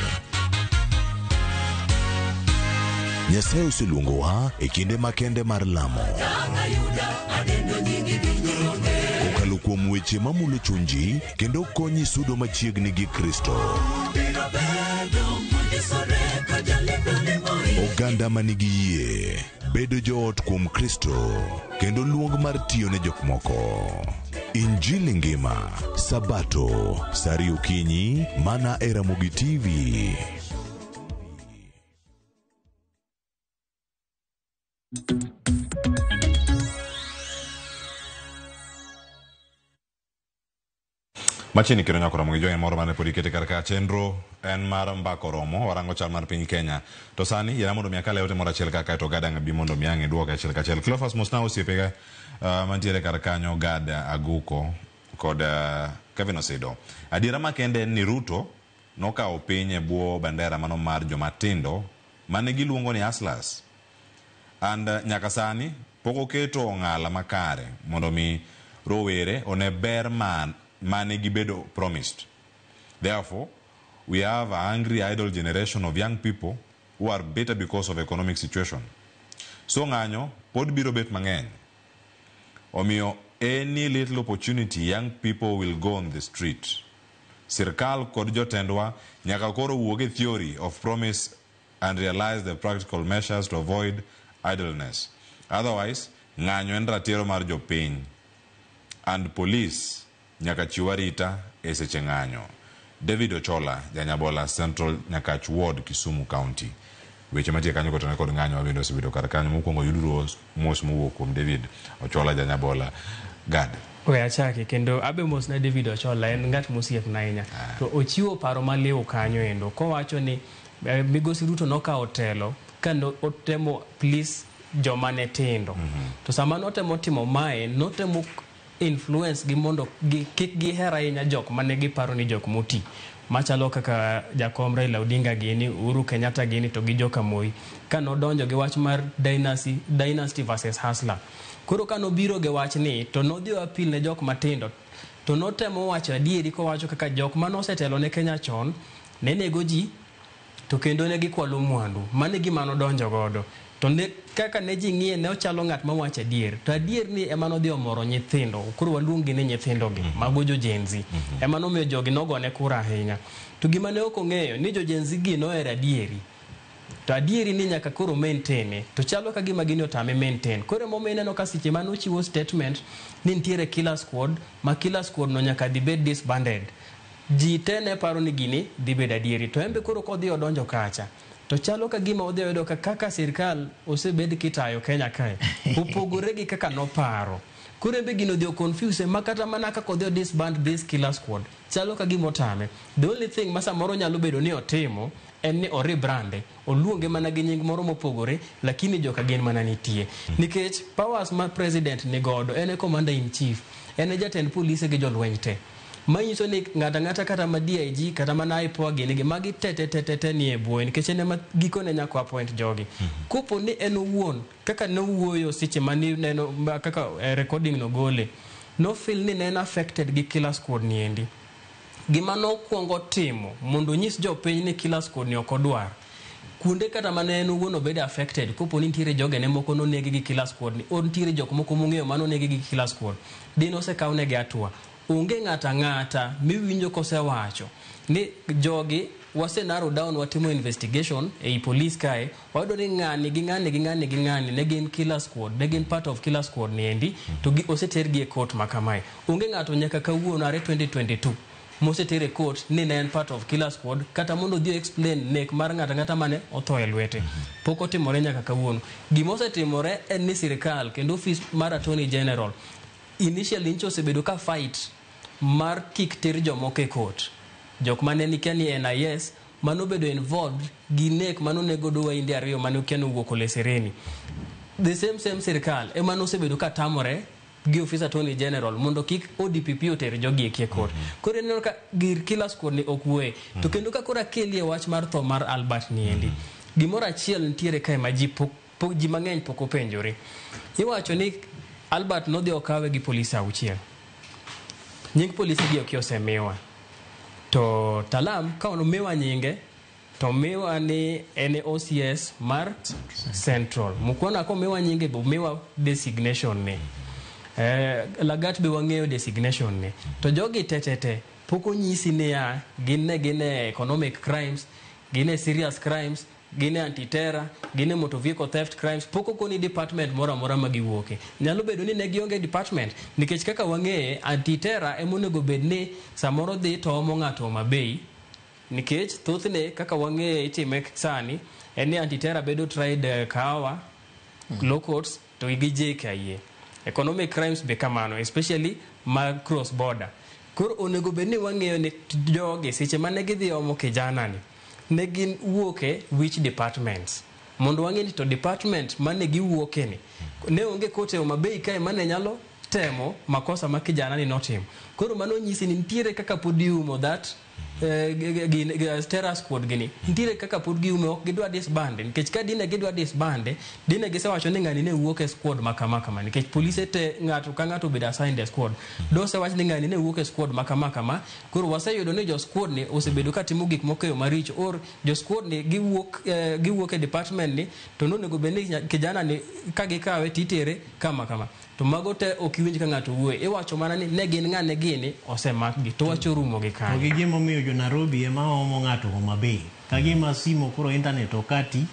Nyasaye oseluongowa e kinde makende mar lamo. Kokalo kuom weche mamulo chunji kendo konyi sudo machiegni gi Kristo. Oganda manigi yie, bedo joot kuom Kristo, kendo luong mar tiyo ne jok moko. Injili ngima, Sabato, saa 2 okinyi, mana e Ramogi TV. Machiegni kendo nyaka romo gi joen moro mane pod ikete kar ka chenro en mar mbaka oromo warango chal mar piny Kenya. To sani yiena mondo mi akal e ote moro achiel kaka to Gad ang' bi mondo mi ang' iduoke achiel kachiel. Cleophas mosna osiepega mantiere kar kanyo Gad Aguko kod Kevin Osido. Adiera makende en ni Ruto nokawo piny e bwo bandera mano mar joma tindo mane giluongo ni Hustlers. And nyaka sani pok oketo ong'ala makare mondo mi rowere one ber man mane gibedo promised. Therefore, we have an angry idle generation of young people who are bitter because of economic situation. So ng'anyo pod biro bet mang'eny. Omiyo any little opportunity young people will go on the street. Sirkal kod jotendwa nyaka koro wuog e theory of promise and realize the practical measures to avoid idleness. Otherwise, ng'anyo en ratiro mar jopiny and police nyaka chiw arita e seche ng'anyo. David Ochola, Janyabola Central Nyakach Ward, Kisumu County. Weche mantie kanyo kotenore kod ng'anyo mabende osebedo kar kanyo. Mokwongo yuduru mos mowuok kuom David Ochola Janyabola. Gad. We achaki kendo abe mosna David Ochola en ng'at mosiepna ahinya. To ochiwo paro maliw kanyo endo kowacho ni Migosi Ruto nokawo telo ka otemo please joma ne tindo. To sama notemo timo mae notemo influence gi mondo kik giher ahinya jok mane giparo ni jok moti machalo kaka jakom Raila Odinga gini, Uhuru Kenyatta gini to gi joka Moi. Ka nodonjo gi wach mar dynasty versus hustler. Koro ka nobiro gi wach ni to nodhi appeal ne jok matindo to notemo wacho adieri kowacho kaka jok manosetelo ne Kenya chon ne nego ji to kendo ne gikwalo mwandu. Mano e gima nodonjo godo. To ne kaka ne ji ng'iye ne ochalo ng'at mawacho adier. To adier ni ema nodhi omoro nyithindo. Koro waluong gi ni nyithindo gi. Mago jo Gen Z. Ema nomiyo jogi nogone kura ahinya. To gima ne ok ong'eyo ni jo Gen Z gi nohero adieri. To adieri ni nyaka koro maintain. To chalo ka gima gini otame maintain. Koro emomiyo ineno ka seche mane ochiwo statement ni nitiere killer squad, ma killer squad no nyaka dhi bed disbanded. Ji te ne paro ni gini dhi bedo adieri. To en be koro kodhi odonjo kacha. To chalo ka gima odhi oyudo ka kaka sirkal osebed kitayo Kenya kae. Opogore gi kaka noparo. Koro en be gino odhi o confuse ma kata mana kaka odhi o disband this killer squad. Chalo ka gima otame. The only thing ma samoro nyalo bedo ni otimo en ni o rebrand oluonge mana gi nying moro mopogore lakini joka gin mana nitie. Nikech powers ma president ni godo en e commander in chief, en e jatend polise gi jolweny te. Manyiso ni ng'ato ang'ata kata ma DIG kata mana IPOA gini gi magi te te te te te ni e bwoye nikech en ema gikone nyaka appoint jogi. Kopo ni en owuon kaka nowuoyo seche mane neno kaka recording no gole, no feel ni ne en affected gi killer squad ni endi. Gima nokwongo timo mondo onyis jopiny ni killer squad ni ok odwar. Kuonde kata mane en owuon obedo affected kopo ni nitiere jogene moko nonegi gi killer squad ni, o nitiere jok moko mong'eyo manonegi gi killer squad, dine osekawnegi hatua. Onge ng'ato ang'ata miwinjo kosewacho ni jogi wase narrow down watimo investigation ei police kae wayudo ni ng'ani gi ng'ani gi ng'ani gi ng'ani ne gin killer squad, ne gin part of killer squad ni endi to gi osetergi e court ma kamae. Onge ng'ato nyaka kawuono are 2022 moseter e court ni ne en part of killer squad kata mondo odhi explain nek mar ng'ato ang'ata mane otho e lwete. Pok otimore nyaka kawuono. Gima osetimore en ni sirikal kendo ofis mar Attorney General initially nyicha osebedo ka fight mar kik ter jomoko e court. Jok mane nikia ni NIS manobedo involved gi nek manonego wainde ariyo mane okia ni owuok Ole Sereni. The same sirikal ema nosebedo ka tamore gi ofis Attorney General mondo kik ODPP oter jogi eki e court. Koro ineno ka gir killer squad ni ok wuoye. To kendo ka koro akelie wach mar tho mar Albert ni endi. Gimoro achiel nitiere kae ma ji pok ji mang'eny pok openjore. Iwacho ni Albert nodhi okawe gi polise 6. Nying polise gi ok osemiwa. To Talam ka omiwa nyinge to miwa ni en OCS mar Central. Mukhwana komiwa nyinge bo miwa designation ne. Lagat be wang'eyo designation ne. To jogi te pok onyisi niya gin ne gin e economic crimes, gin e serious crimes, gin e anti-terror, gin e motor vehicle theft crimes, pok okoni department moro amora ma giwuoke. Nyalo bedo ni ne gionge department nikech kaka wang'eye anti-terror ema onego bed ni samoro dhi to omo ng'ato Homa Bay nikech thothne kaka wang'eye itime sani en ni anti-terror bedo tried Kahawa, law courts to gi JKIA. Economic crimes be kamano, especially mag cross border. Koro onego bed ni wang'eyo ni jogi seche mane gidhi omo kijana ni ne gin wuok e which departments, mondo wang'e ni to department mane giwuoke ni ne onge court e Homa Bay kae mane nyalo temo makosa ma kijana ni notimo. Koro mano nyisi ni nitiere kaka pod iumo that terror squad gini, nitiere kaka pod giume, ok gidwa disband, nikech ka dine gidwa disband, dine gisewacho ni ng'ani ne wuok e squad ma kama kama, nikech polise te ng'ato ka ng'ato obedo assigned e squad, dosewach ni ng'ani ne wuok e squad ma kama kama. Koro waseyudo ni jo squad ni osebedo ka timo gik moko e yo maricho, or jo squad ni giwuok e department ni to nonego bed ni kijana ni ka gikawe titere kama kama, to mago te ok iwinj ka ng'ato wuoye. Iwacho mana ni ne gin ng'ane gini osemakgi, to wacho rumo gi To kanyo. gi gimomiyo jo Nairobi ema omo ng'ato Homa Bay ka gima simo koro internet okati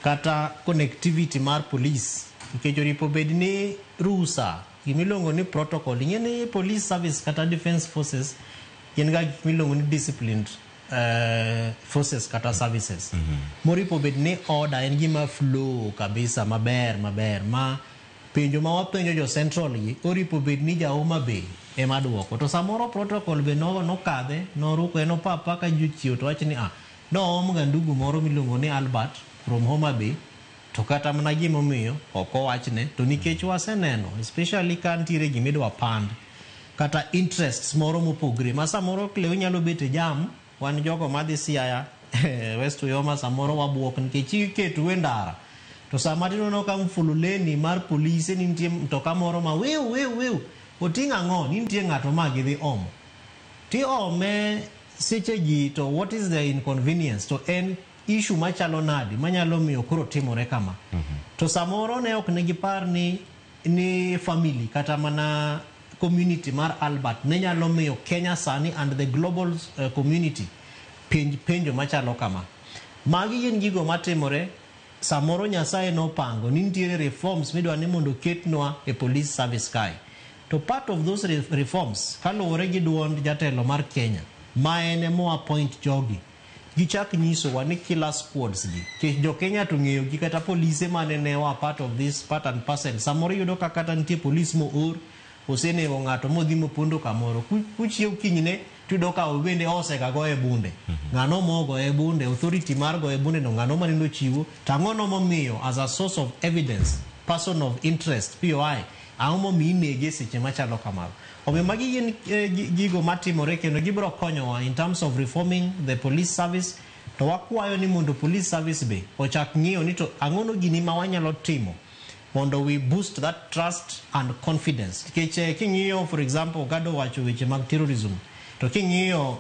kata connectivity mar police, nikech oripo bed ni rusa gimiluongo ni protocol. Ing'e ni police service kata defense forces gin ga gik miluongo ni disciplined forces kata services. Moripo bed ni order en gima flow kabisa maber maber, ma penjo ma wapenjo jo central gi oripo bed ni ja Homa Bay ema duoko, to samoro protocol be no nokadhe noruko en opapa ka ji ochiew to wach ni ah noom ga ndugu moro miluongo ni Albert from Homa Bay, to kata mana gimomiyo ok owachne, to nikech waseneno especially ka nitiere gimidwa pand kata interests moro mopogre ma samoro Cleo nyalo bet e jam. Wan jogo madhi Siaya, West Uyoma, samoro wabuok nikech iketo e ndara, to sama tineno ka mfululeni mar polise ni nitie mtoka moro ma wiu wiu wiu oting'o ang'o, ni nitie ng'ato ma gidhi omo tiome seche gi, to what is the inconvenience, to en issue machalo nadi manyalo miyo koro timore kama? To samoro ne ok ne gipar ni family kata mana community mar Albert ne nyalo miyo Kenya sani and the global community penj penjo machalo kama. Magi gin gigo matimore. Samoro Nyasaye nopango ni nitiere reforms midwa ni mondo oketnwa e police service kae, to part of those reforms kaluwore gi duond jatelo mar Kenya ma en emo appoint jogi, gichak nyisowa ni killer squads gi, nikech jo Kenya to ng'eyo gi kata polise mane ne wa part of this part and parcel. Samoro iyudo ka kata nitie polis moor osenego ng'ato modhi mopondo kamoro. Kuchiew kinyne tiyudo ka bende osega goye bunde. Ng'ano mogoye bunde? Authority mar goye bunde no, ng'ano mane nochiwo? To ang'ono momiyo as a source of evidence, person of interest, POI, ang'o momiyo inege seche machalo kamago? Omiyo magi gin gigo matimore kendo gibiro konyowa in terms of reforming the police service. To wakwayo ni mondo police service be ochak ng'iyo ni to ang'ono gini ma wanyalo timo mondo we boost that trust and confidence, nikech king'iyo for example Gado wacho weche mag terrorism, to king'iyo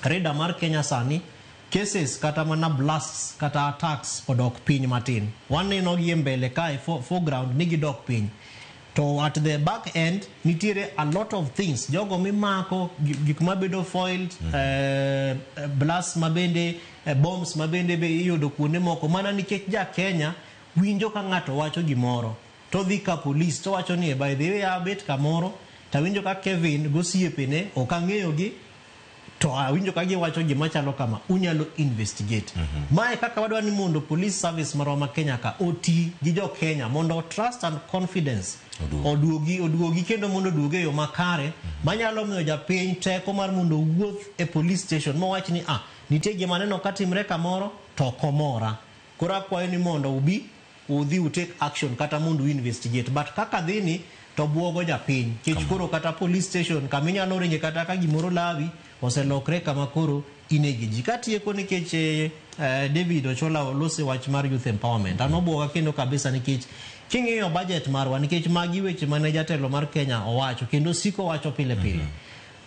radar mar Kenya sani, cases kata mana blasts kata attacks odok piny matin. Waneno gi e mbele kae, foreground ni gidok piny, to at the back end nitiere a lot of things, jogo mimako, gik mabedo foiled, blasts mabende, bombs mabende be iyudo kuonde moko, mana nikech ja Kenya winjo ka ng'ato wacho gimoro to dhi ka police to wacho ni, "By the way, abet kamoro tawinjo ka Kevin gosiepene, ok ang'eyo gi, to awinjo ka giwacho gima chalo kama, unyalo investigate." Mae kaka wadwa ni mondo police service marwa ma Kenya ka oti gi jo Kenya mondo trust and confidence oduogi kendo mondo oduogi e yo makare manyalo miyo japiny teko mar mondo owuoth e police station mowach ni ah, nitie gima aneno katimre kamoro to ok omora, koro akwayo ni mondo ubi udhi utake action kata mondo u investigate. But kaka dhi ni to buogo japiny, nikech koro kata police station kama inyalo ringe kata ka gimoro lawi oselokre kama koro inege ji. Katieko, nikech David Ochola olose wach mar youth empowerment, an obuoga kendo kabisa, nikech king'iyo budget marwa, nikech magi weche mane jatelo mar Kenya owacho kendo siko wacho pile pile,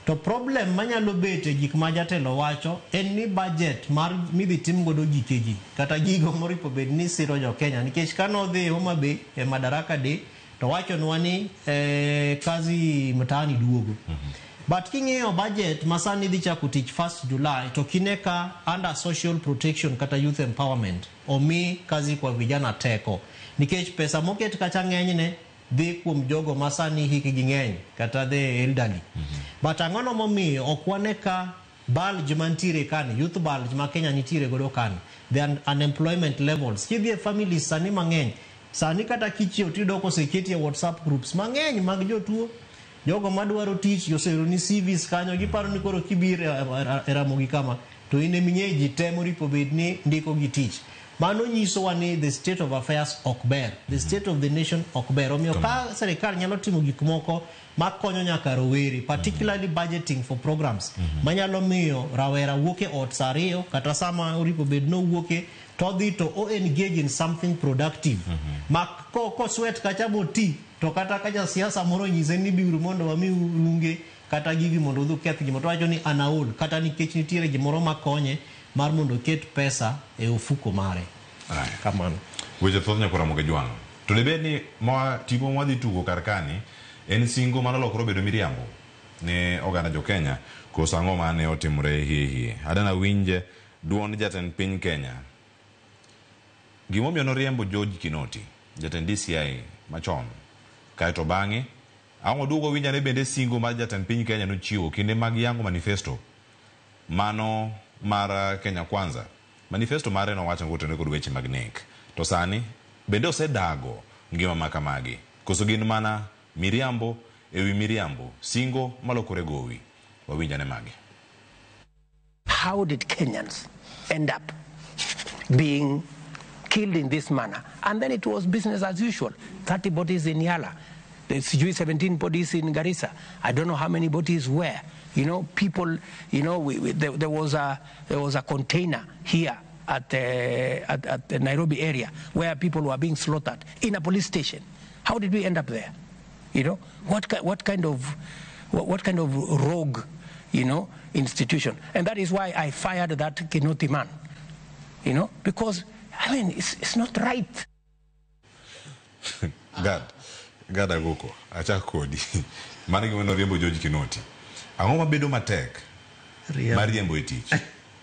to problem manyalo bet e gik ma jatelo wacho en ni budget mar midhi tim godo gikegi kata gigo moripo bed ni siro jo Kenya, nikech kanodhi Homa Bay e Madaraka Day to wachonwa ni kazi mtaani duogo. But king'iyo budget ma sani dhi chako tich 1st July, to kine ka under social protection kata youth empowerment omi kazi kwa vijana teko, nikech pesa moket kacha ng'enyne dhi kuom jogo ma sani hikgi ng'eny kata the elderly. But ang'ono momiyo ok wane ka bulge mantiere kani, youth bulge ma Kenya nitiere godo kani, the unemployment levels kidhi e families sani mang'eny sani, kata kichiew tiyudo koseketi e WhatsApp groups mang'eny mag jotuo. Jogo madwaro tich oseroni CVs kanyo, giparo ni koro kibiro e Ramogi kama to in eming'e ji te moripo bed ni ndiko gi tich. Mano nyisowa ni the state of affairs ok ber, the state of the nation ok ber. Omiyo ka serikal nyalo timo gik moko makonyo nyaka rowere, particularly budgeting for programs manyalo miyo rawera wuok e ot sa 2 kata sama oripo bed nowuoke to odhi to o engage in something productive ma koswet kacha moti to kata ka jasiasa moro onyise ni biuru mondo wamiu runge kata gigi mondo udhi uketh gimoro, to wacho ni an aol kata nikech nitiere gimoro makonye mar mondo oket pesa e ofuko mare. Kamano. Weche thoth nyakora Ramogi Jwang'. To dibed ni ma tipo mwadhi tugo kar kani en singo manolokore obedo miriambo ne oganda jo Kenya koso ang'o mane otimore hie hie? Adana winj duond jatend piny Kenya. Gimomiyo noriembo George Kinoti, jatend DCI machon. Kaeto bang'e, ang' waduogo winjane bende singo mar jatend piny Kenya nochiwo kinde mag yango manifesto mano mar Kenya Kwanza. Manifesto mare nowacho kotenore kod weche mag nek. To sani bende osedago ngima makamagi. Koso gin mana miriambo ewi miriambo, singo malokore gowi. Wawinjane magi. How did Kenyans end up being killed in this manner? And then it was business as usual. 30 bodies in Yala, there's 17 bodies in Garissa. I don't know how many bodies were. You know, people, you know, there was a container here at the Nairobi area where people were being slaughtered in a police station. How did we end up there? You know, what kind of rogue, you know, institution? And that is why I fired that Kinoti man. You know, because I mean, it's not right. Gad Agoko, achak kodi. Mano gima noriembo George Kinoti. Ang'o mabedo matek mar riembo e tich?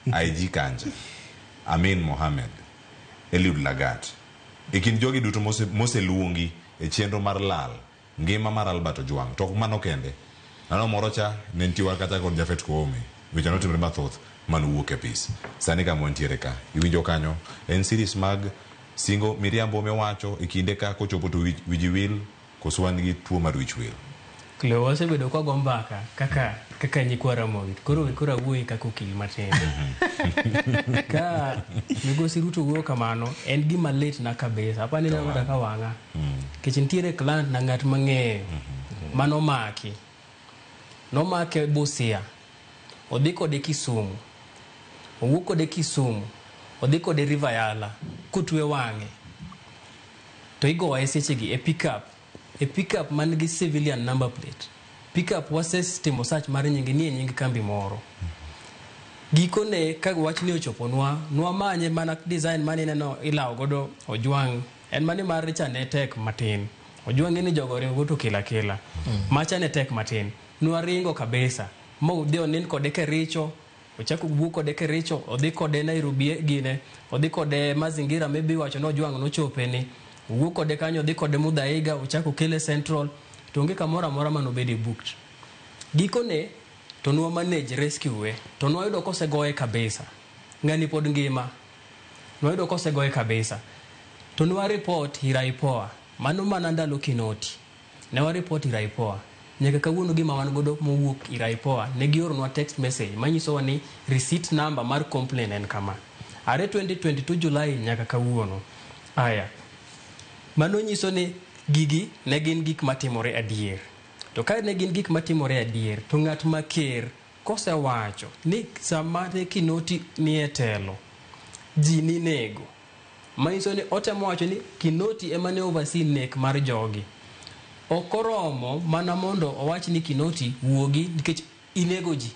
IG Kanja, Amin Mohamed, Eliud Lagat. E kind jogi duto moseluongi e chenro mar lal ngima mar Albert Ojwang'. To ok mano kende. Nano moro cha ne nitie kata kod Japhet Koome. Weche notimore mathoth manowuok e pis. Sani kama wantiere ka, iwinjo kanyo en series mag singo miriambo miwacho e kinde ka kochopo to wiji wil koso wan gi tuo mar wich wil. Cleo wasebedo kwa go mbaka kaka nyikwa Ramogi. Koro awuoyi kaka okil matin. Ka migosi Ruto wuoyo kamano en gima lit na kabisa. Apani neno kata ka wang'a. Nikech nitiere client na ng'at mang'eyo manomaki. Nomake Busia. Odhi kode Kisumu. Owuok kode Kisumu. Odhi kode River Yala. Kotwe wang'e. To igoye sechegi e pickup. E pickup man gi civilian number plate. Pickup wasetimo search mar nyinge nie nying kambi moro. Gikone ka wachni ochoponwa, nwamanye mana design mane ineno ilawo godo Ojwang'. En mane mar cha ne tek matin. Ojwang' ni jogo ringo to kila kila. Macha ne tek matin. Nwaringo kabisa. Modhi onin kode Kericho, ochako wuok kode Kericho, odhi kode Nairobi gine, odhi kode Mazingira maybe wacho no Ojwang' nochope ni. Owuok kode kanyo, odhi kode Mudhaiga, ochako kele Central, to onge kamoro amora manobede booked. Gikone to nwa manage rescue we, to nwayudo kosegoye kabisa. Ng'ani pod ngima. Nwayudo kosegoye kabisa. To nwa report ir IPOA. Mano mana ndalo Kinoti. Ne wa report ir IPOA. Nyaka kawuono gima wan godo mowuok ir IPOA, ne gioronwa text message manyisowa ni receipt number mar complaint en kama. Are 2022 July nyaka kawuono. Aya. Mano nyiso ni gigi ne gin gik matimore adier. To ka ne gin gik matimore adier, to ng'at ma ker kosewacho ni sama ne Kinoti nie telo, ji ninego. Manyiso ni otemo wacho ni Kinoti ema ne oversee nek mar jogi. Ok oromo mana mondo owach ni Kinoti wuogi nikech inego ji.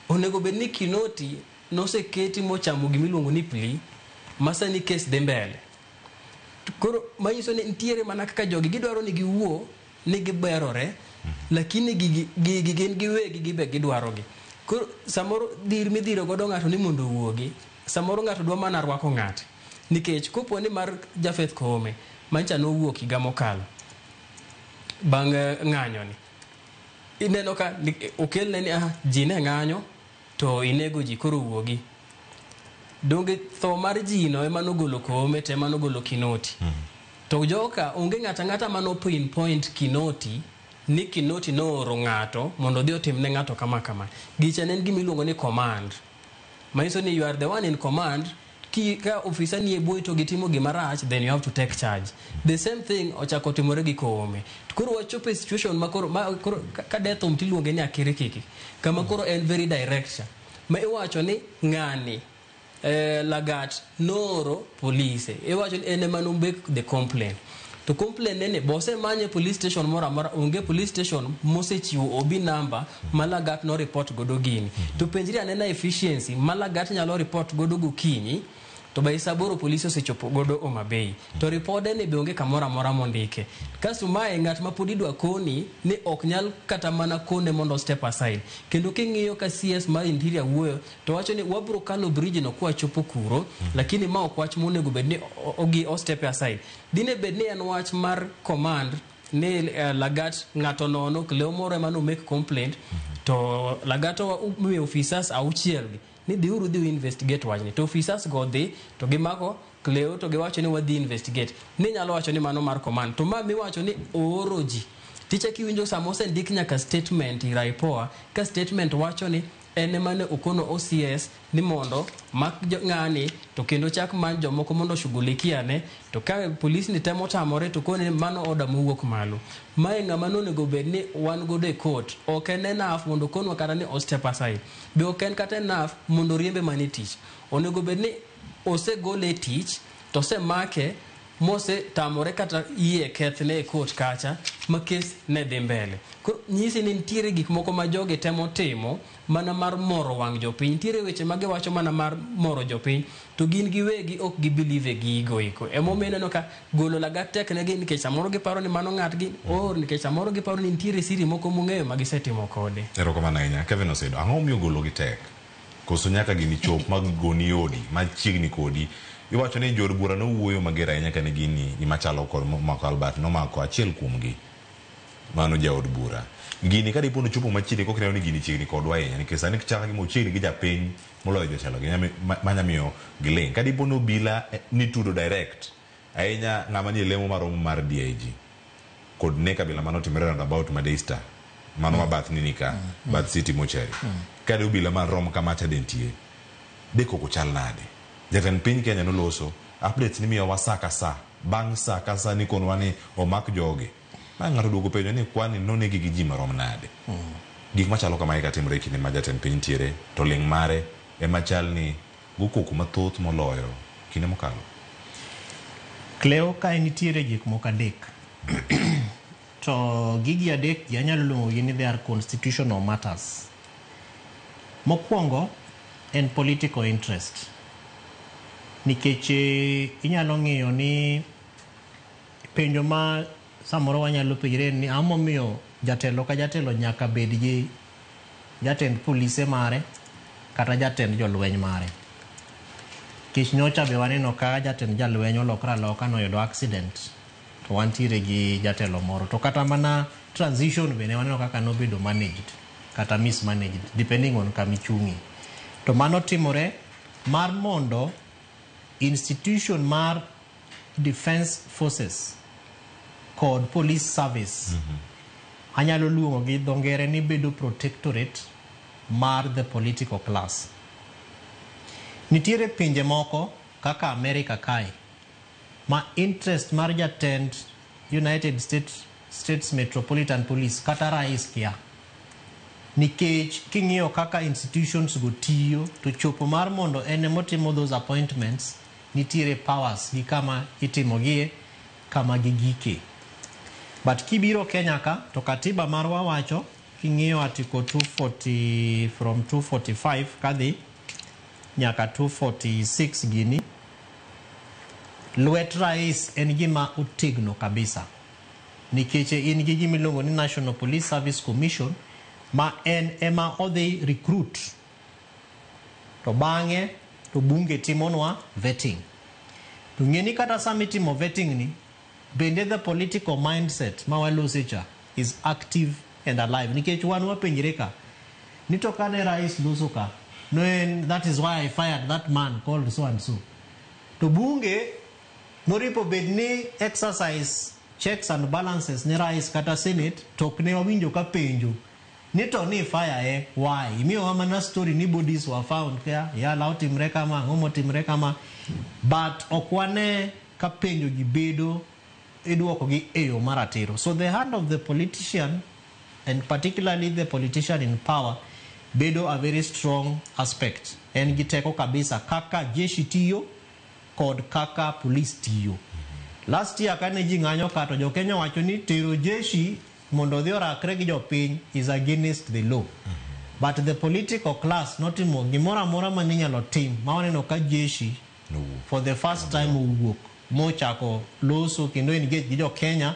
Onego bed ni Kinoti noseketi mochamo gimiluongo ni plea, ma sani kes dhi mbele. Koro manyiso ni nitiere mana kaka jogi gidwaro ni giwuo ni giberore, lakini gigi gin giwegi gibe gidwarogi. Koro samoro dhir midhiro godo ng'ato ni mondo owuogi, samoro ng'ato dwa mana rwako ng'ate. Nikech kopo ni mar Japhet Koome mancha nowuok higa mokalo bang' ng'anyo ni, ineno ka okelne ni ji ne ng'anyo to inego ji koro wuogi. Donge tho mar ji no ema nogolo Koome to ema nogolo Kinoti. To joka onge ng'ata ng'ata mano pinpoint Kinoti ni Kinoti nooro ng'ato mondo odhi otim ne ng'ato kama kama. Gicha ne en gima iluongo ni command. Manyiso ni you are the one in command. Ka ofisa nie bwoyi to gitimo gima rach, then you have to take charge. The same thing ochako timore gi Koome. To koro wachopo e situation ma koro, ma koro ka de thum tiluonge ni akirikiki. Kama koro en very direct cha. Ma iwacho ni ng'ani Lagat nooro polise. Iwacho ni en ema no make the complaint. To complaint nene bosemanye police station moro amora, onge police station mosechiwo OB number ma Lagat no report godo gini. To penjri anena efficiency ma Lagat nyalo report godo gokinyi to by saa 8 polisi osechopo godo Homa Bay. To ripode ni be onge kamoro amora mondike. Kasto mae ng'at ma pod idwa koni ni ok nyal kata mana kone mondo step aside. Kendo king'iyo ka CS mar Interior wuoyo to wacho ni wabro kalo bridge no kwachopo kuro, lakini ma ok wach monego bed ni ogi o step aside. Dine bed ni en wach mar command ni Lagat ng'ato nono Cleo moro ema no make complaint to Lagat omiyo officers auchiel gi ni dhiuru dhi investigate wachni to officers go dhi to gimako Cleo to giwacho ni wadhi investigate ni nyalo wacho ni mano mar command to ma miwacho ni ooro ji ticha kiwinjo sama osendik nyaka statement ir IPOA ka statement wacho ni en ema ne okono OCS ni mondo mak ng'ani to kendo chak many jomoko mondo shughulikiane to ka polis ni temo tamore to kone mano order mowuok malo. Mae ng'ama nonego bed ni wan godo e court ok en enough mondo konwa kata ni o step aside be ok en kata enough mondo riembe mana e tich. Onego bed ni osegole e tich to osemake mosetamore kata yie kethne e court kacha ma kes ne dhi mbele. Koro nyisi ni nitiere gik moko ma jogi temo timo mana mar moro wang' jopiny. Nitiere weche ma giwacho mana mar moro jopiny to gin giwegi ok gibelieve e gigo eko. Emomiyo ineno ka golo Lagat tek negi nikech samoro giparo ni mano ng'atgi or nikech samoro giparo ni nitiere siri moko mong'eyo ma gisetimo kode. Erokamano ahinya. Kevin Osedo, ang'o momiyo gologi tek? Koso nyaka gini chop ma goni odi machiegni kodi. Iwacho ni jood bura nowuoyo mager ahinya kane gini gima chalo kod mako Albert nomako achiel kuomgi. Mano jaod bura. Gini ka dipo nochopo machiegni kok ineno ni gini chiegni kodwa ahinya nikech sani chal gima ochiegni gi japiny moloyo jotelo gi manya miyo giling'. Ka dipo ni obila nitudo direct ahinya ng'ama nie lemo maromo mar DIG kod ne kabila manotimore roundabout ma Daystar mano ma bath nini ka bath City Mortuary ka de obila marom kamacha de nitie de koko chal nade? Jatend piny Kenya noloso updates ni miyowa sa ka sa bang' sa ka sa nikonwa ni omak jogi. Ma ng'ato duogo penjo ni kwani nonegi gi ji marom nade? Gik machalo kamae ka timore e kinde ma jatend piny nitiere to ling' mare ema chal ni go koko mathoth moloyo kinde mokalo. Cleo, kae nitiere gik moko adek. To gigi adek gi anyalo luongo gi ni they are constitutional matters. Mokwongo en political interest. Nikech inyalo ng'iyo ni penjo ma samoro wanyalo penjre ni ang'o momiyo jatelo ka jatelo nyaka bed gi jatend polise mare kata jatend jolweny mare. Nikech nyocha be waneno ka jatend jalweny olokre aloka noyudo accident to wantiere gi jatelo moro. To kata mana transition be ne waneno kaka nobedo managed kata mismanaged depending on kama ichung'e. To mano timore mar mondo institution mar defense forces kod police service anyalo luongo gi dho ngere ni bedo protectorate mar the political class. Nitiere pinje moko kaka America kae ma interest mar jatend United States Metropolitan Police kata rais kia. Nikech king'iyo kaka institutions go tiyo to chopo mar mondo en emotimo those appointments nitiere powers gi kama itimogie kama gigike. But kibiro Kenya ka to katiba marwa wacho king'iyo article 240 from 245 kadhi nyaka 246 gini lwet rais en gima otegno kabisa. Nikech in gi gima iluongo ni National Police Service Commission ma en ema odhi recruit to bang'e to bunge timonwa vetting. To ng'e ni kata sama itimo vetting ni bende the political mindset ma walose cha is active and alive. Nikech wan wapenjre ka ni to kane rais loso ka no en, that is why I fired that man called so and so. To bunge moripo bed ni exercise checks and balances ne rais kata senate to ok ne wawinjo ka penjo ni to ni fire e why imiyowa mana story ni bodies were found ka yala otimre kama ang'o motimre kama but ok wane ka penjo gi bedo iduoko gi e yo maratiro. So the hand of the politician, and particularly the politician in power, bedo a very strong aspect. En gi teko kabisa kaka jeshi tiyo kod kaka police tiyo. Last year kane ji ng'anyo ka to jo Kenya wacho ni tero jeshi mondo odhi orakre gi jopiny is against the law. But the political class notimo gimoro amora mane inyalo tim ma waneno ka jeshi for the first time owuok mochako loso kendo engage gi jo Kenya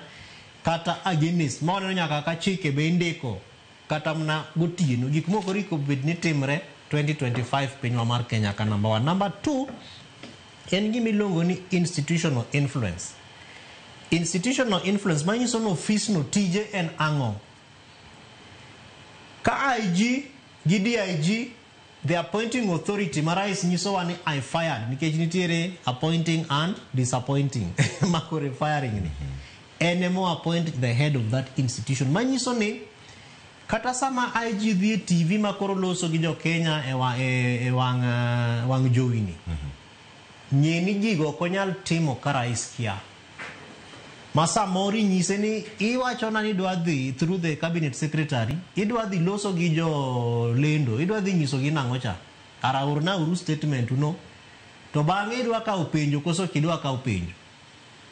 kata against ma waneno nyaka ka chike be indiko kata mana gotieno gik moko riko bed ni timre 2025 pinywa mar Kenya ka number one. Number two en gima iluongo ni institutional influence. Institutional influence manyiso ni ofis no tije en ang'o. Ka IG gi DIG, the appointing authority ma rais nyisowa ni I fired nikech nitiere appointing and disappointing makore firing ni en emo appoint the head of that institution manyiso ni kata sama IG dhi e TV ma koro loso gi jo Kenya e, wa, e, e wang' wang' jowi ni ng'e ni gigo ok onyal timo ka rais kia ma samoro inyise ni iwachona ni idwa dhi through the cabinet secretary idwa dhi loso gi jo lendo idwa dhi nyisogi nang'o cha ara orna uru statement uno to bang'e idwa kawo penjo koso ok idwa kawo penjo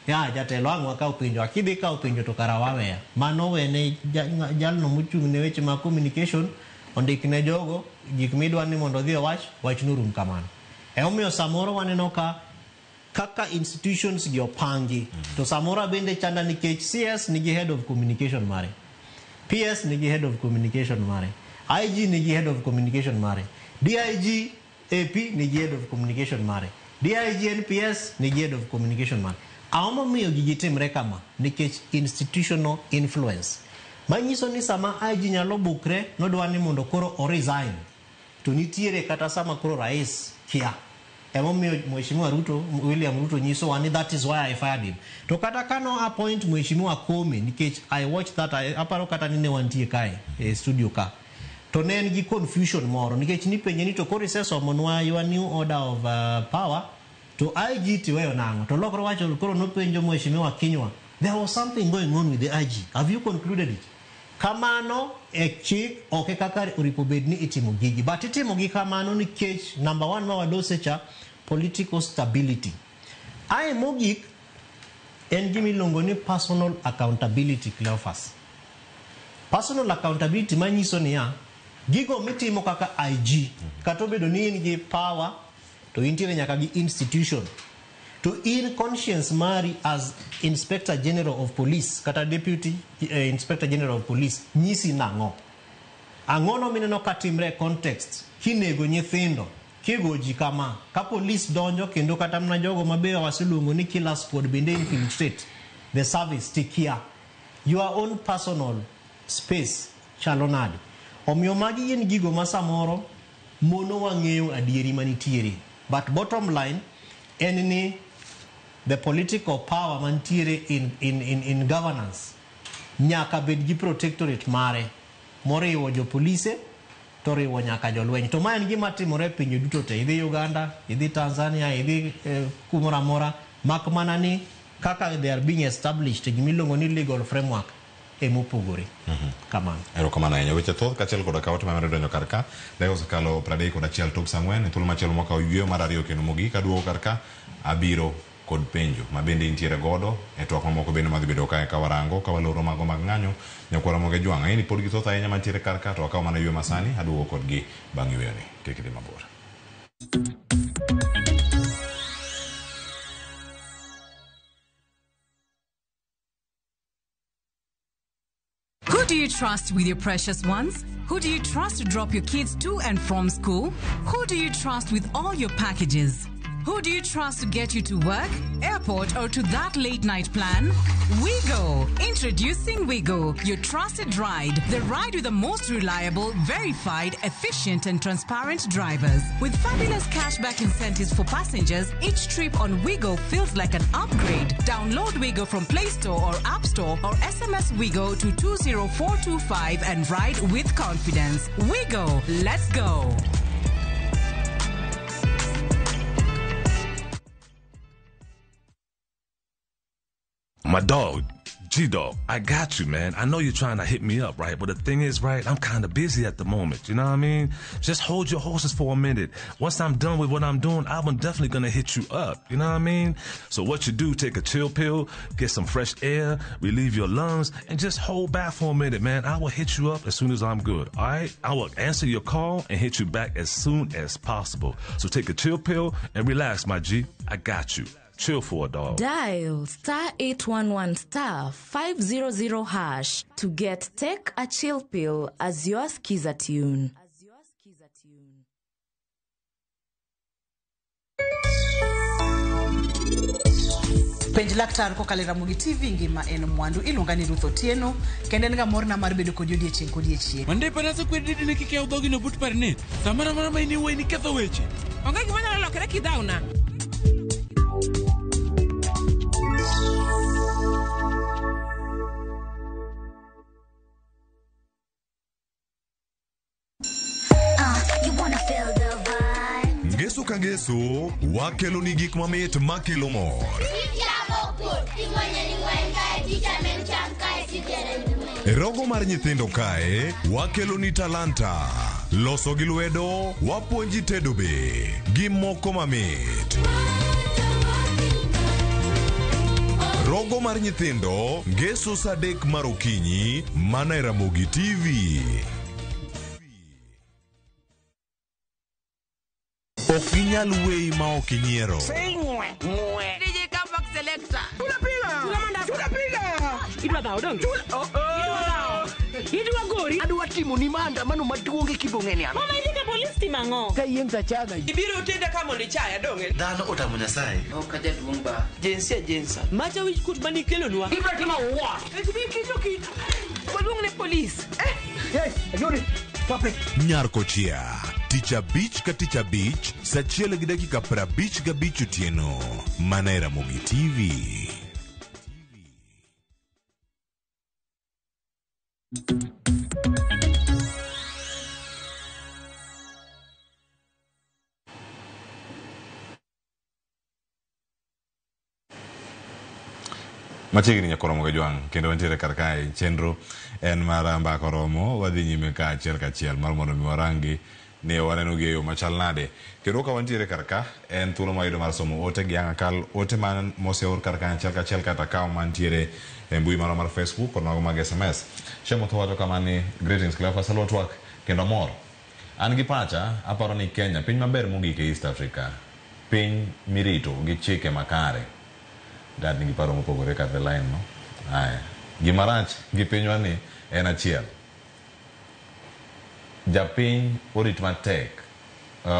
ya jatelo ang' wakaw penjo akidhi kawo penjo to kara waweya mano wene jalno mochung' ne weche mag communication ondik ne jogo gik midwa ni mondo odhi owach wach norum kamano emomiyo samoro waneno ka kaka institutions gi opangi to samoro bende chanda nikech CS nigi head of communication mare PS nigi head of communication mare IG nigi head of communication mare DIG AP nigi head of communication mare DIG NPS nigi head of communication mare ang'o momiyo gigi timre kama nikech institutional influence manyiso ni sama IG nyalo bukre nodwa ni mondo koro o resign to nitiere kata sama koro rais kia emomiyo Mheshimiwa Ruto William Ruto nyisowa ni that is why I fired him to kata kano appoint Mheshimiwa Koome nikech I watch that aparo kata ni ne wantie kae e studio ka to ne en gi confusion moro nikech nipenje ni to koro isesomonwa your new order of power to IG tiweyo nang'o to lokro wacho koro nopenjo Mheshimiwa Kinyua there was something going on with the IG have you concluded it kamano e chik ok e kaka oripo bed ni itimo gigi but itimo gi kamano nikech number one ma wadose cha political stability ae mogik en gima iluongo ni personal accountability Cleophas personal accountability manyiso niya gigo mitimo kaka IG kata obedo ni in gi power to intiere nyaka gi institution to in conscience mari as inspector general of police kata deputy inspector general of police nyisi nang'o ang'ono mineno ka timre e context kinego nyithindo kigo ji kama ka police donjo kendo kata mana jogo mabe waseluongo ni killer squad bende infiltrate the service tikia your own personal space chalo nade omiyo magi gin gigo ma samoro mono wang'eyo adieri manitiere but bottom line en ni the political power mantiere in governance nyaka bed gi protectorate mare moriwo jopolise to riwo nyaka jolweny to ma en gima timore e pinje duto te idhi Uganda idhi Tanzania idhi kumoro amora mak mana ni kaka they are being established gimiluongo ni legal framework emopogore kamano Erokamano ahinya. Weche thoth kaachiel koda ka ote mamedo donjo kar ka. Dakika osekalo 31 tok saa ang'wen. E thuolo machielo mwakawo yueyo mar ariyo kendo mogik aduogo kar ka abiro kod penjo ma bende intiere godo e twak mamoko bende madhi bedo kae ka warango ka waloro mago mag ng'anyo nyakwara Moge Jwang'. Ang'e ni pod githoth ahinya mantiere kar ka to wakawo mana yueyo masani aduogo kodgi bang' yueyo ni. Kik idhi mabor. Who do you trust with your precious ones? Who do you trust to drop your kids to and from school? Who do you trust with all your packages? Who do you trust to get you to work, airport, or to that late night plan? WeGo! Introducing WeGo, your trusted ride. The ride with the most reliable, verified, efficient, and transparent drivers. With fabulous cashback incentives for passengers, each trip on WeGo feels like an upgrade. Download WeGo from Play Store or App Store or SMS WeGo to 20425 and ride with confidence. WeGo! Let's go! My dog, G Dog, I got you, man. I know you're trying to hit me up, right? But the thing is, right, I'm kind of busy at the moment. You know what I mean? Just hold your horses for a minute. Once I'm done with what I'm doing, I'm definitely going to hit you up. You know what I mean? So, what you do, take a chill pill, get some fresh air, relieve your lungs, and just hold back for a minute, man. I will hit you up as soon as I'm good, all right? I will answer your call and hit you back as soon as possible. So, take a chill pill and relax, my G. I got you. Chill for a dog. Dial star 811 star 500 hash to get Take a Chill Pill as your skiza tune. Penj laktar kokalo e Ramogi TV ngima en mwandu iluonga ni Ruth Otieno kendo en ga morna mar bedo kodi odiechieng' kodiechieng'. Mandepa nasekwedi didi ni kik yaw dhogi no but parne. Samoro amora ma in iwuoyi ni ketho weche. Onge gima nyalo lokore kidhawna. You wanna feel the vibe. Ngeso ka ngeso, wakelo ni gik mamit makelo mor. E rogo mar nyithindo kae, wakelo ni talanta. Loso gi lwedo, wapuonji tedo be, gi moko mamit. Rogo mar nyithindo, ngeso saa 3 mar okinyi, mana e Ramogi TV. Ok ginyal weyi ma ok inyiero. DJ Comeback Selector. Tunapiga. Idwa dhawo donge? Idwa dhawo. Idwa gori. Adwa timo ni maandamano maduong' e Kibong'eni an. Mama idhi ka polis timo ang'o? Ka yieng' tachaga. Ibiro tenda ka mondo ichaya donge? Dhano otamo Nyasaye. Ok ajaduong' ba. Jinsia jinsa. Macha wich kuot mane ikelonwa. Ibiro timo what? Kik Waluong ne polis. Yes, ayudi. Stop it. Nyar Kochia, tich abich ka tich abich, saa 1:55 otieno, mana e Ramogi TV. Machiegni nyakoromo ga jwang' kendo wantiere kar kae chenro en mar mbaka oromo wadhi nyime ka achiel kachiel mar mondo mi warangi ni waneno gi e yo machal nade kendo ka wantiere kar ka en thuolo mayudo mar somo ote gi ang' akal ote man moseor kar ka achiel kachiel kata kaw mantiere e mbui marwa mar Facebook kod mago mag SMS. Shemotho wacho kama ni greetings Cleophas Alwa twak kendo mor. An gi pacha aparo ni Kenya piny maber mogik e East Africa, piny mirito gi chike makare. Dad nigi paro mopogore kata line no. Aya. Gima rach gi pinywa ni en achiel. Japiny orit matek,